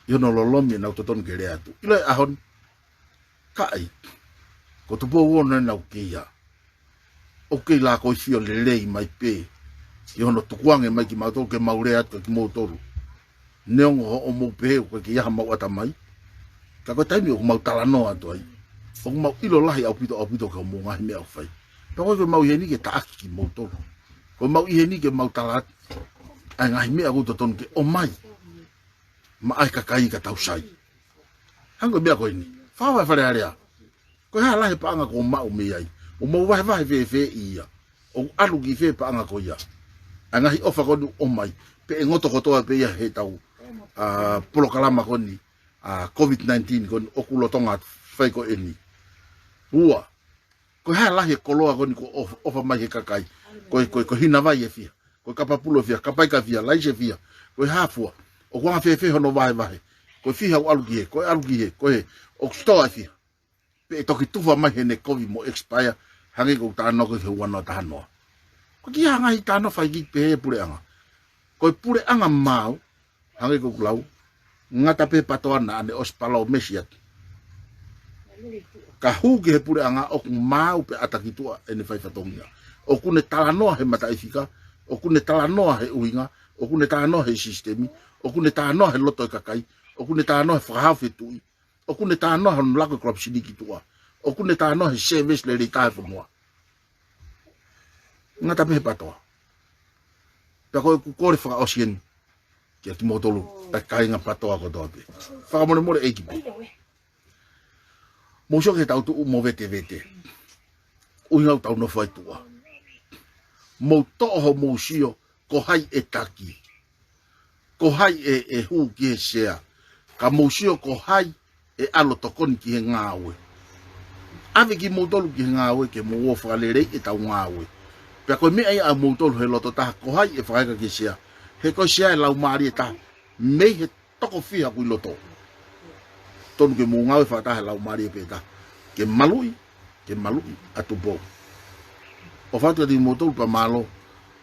ʻi hono lolomi ʻenau totonu ke lea atu. ʻIlo e ʻaho ni, kakai, ko Tupou Ono ʻenau kei ʻa, ʻoku kei lākoifio lelei mai pē ki hono tukuange mai kimautolu ke mau lea atu kia kimoutolu. Neongo hoʻomou pehē ʻoku ʻikai ke ʻi ai haʻamau ʻatamai, ka ko e taimi ʻoku mau talanoa atu ai, ʻoku mau ʻilo lahi ʻaupito, ʻaupito ki hoʻomou ngaahi meʻa ʻoku fai. Pea ʻoku ʻikai ke mau ʻi heni ke taʻaki kimoutolu. ʻOku mau ʻi heni ke mau tala atu ʻa e ngaahi meʻa ʻoku totonu ke ʻomai maʻa e kakai ka tau sai. Hangē ko e meʻa ko eni, fāfā Fale Alea. Ko e hā e lahi e paʻanga ʻoku maʻu mei ai? ʻOku mau vahevahe fēfē ia? ʻOku ʻalu ki fē paʻanga ko ia? ʻA e ngaahi ʻofa ko eni ʻoku ʻomai, pe ʻe ngoto kotoa pē ia heʻetau, ʻa, polokalama ko eni, ʻa, COVID nineteen ko eni ʻoku lolotonga fai ko eni. Ua, ko e hā e lahi e koloa ko eni kuo ʻof-, ʻofa mai he kakai? Ko e, ko e, ko e hina vai ʻe fiha? Ko e kapa pulu ʻe fiha? Kapa ika ʻe fiha? Laisi ʻe fiha? Ko e hā fua? ʻOku anga fēfē hono vahevahe? Ko e fiha ʻoku ʻalu ki hē? Ko e ʻalu ki hē? Ko e hē? ʻOku sitoa ʻe fiha? Pe ʻe toki tufa mai heʻene kovi mo expire, hangē ko ʻeku talanoa ko ē ki he ua noa taha noa. ʻOku ʻikai ha ngaahi talanoa fai ki ai pē he puleʻanga. Ko e puleʻanga maau, hangē ko ʻeku lau, ngata pē PATOA naʻa ne ʻosi palōmesi atu. Ka hū ki he puleʻanga ʻoku maau pē ʻata ki tuʻa ʻene fai fatongia. ʻOku ne talanoa he mataʻifika, ʻoku ne talanoa he ʻuhinga, ʻoku ne talanoa he sisitemi, ʻoku ne talanoa he loto e kakai, ʻoku ne talanoa he fakahaofi e tuʻi, ʻoku ne talanoa hono lako e corruption ki tuʻa, ʻoku ne talanoa he service lelei taha e fonua. Ngata pē he PATOA. Pea ko ʻeku kole fakaʻosi eni kia kimoutolu ʻa e kāinga PATOA kotoa pē. Fakamolemole ʻEiki pē. Mou sio ki heʻetau tuʻu movetevete. ʻUhinga ʻoku tau nofo ai tuʻa. Mou toʻo hoʻomou sio ko hai ʻe taki. ko hai ʻe, ʻe hū ki he sea, ka mou sio ko hai ʻe ʻalu ʻo tokoni ki he ngāue. ʻAve kimoutolu ki he ngāue ke mou ō ʻo fakaleleiʻi ʻetau ngāue. Pea ko e meʻa ia ʻamoutolu he loto taha, ko hai ʻe fakaeka ki he sea. He ko e sea ʻe laumālie taha mei he toko fiha ʻoku ʻi loto. Tonu ke mou ngāue fakataha he laumālie pē taha ke maluʻi, ke maluʻi ʻa Tupou. ʻOfa atu kiate kimoutolu pea mālō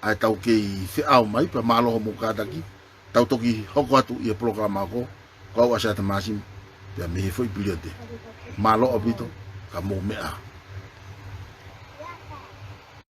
ʻa ʻetau kei feʻao mai, pea mālō hoʻomou kātaki. Tau toki hoko atu ʻi he polokalama ako, ko au ʻa Sea Tamasimu, pea mei he foʻi piliote. Mālō ʻaupito, ka mou meʻa ā.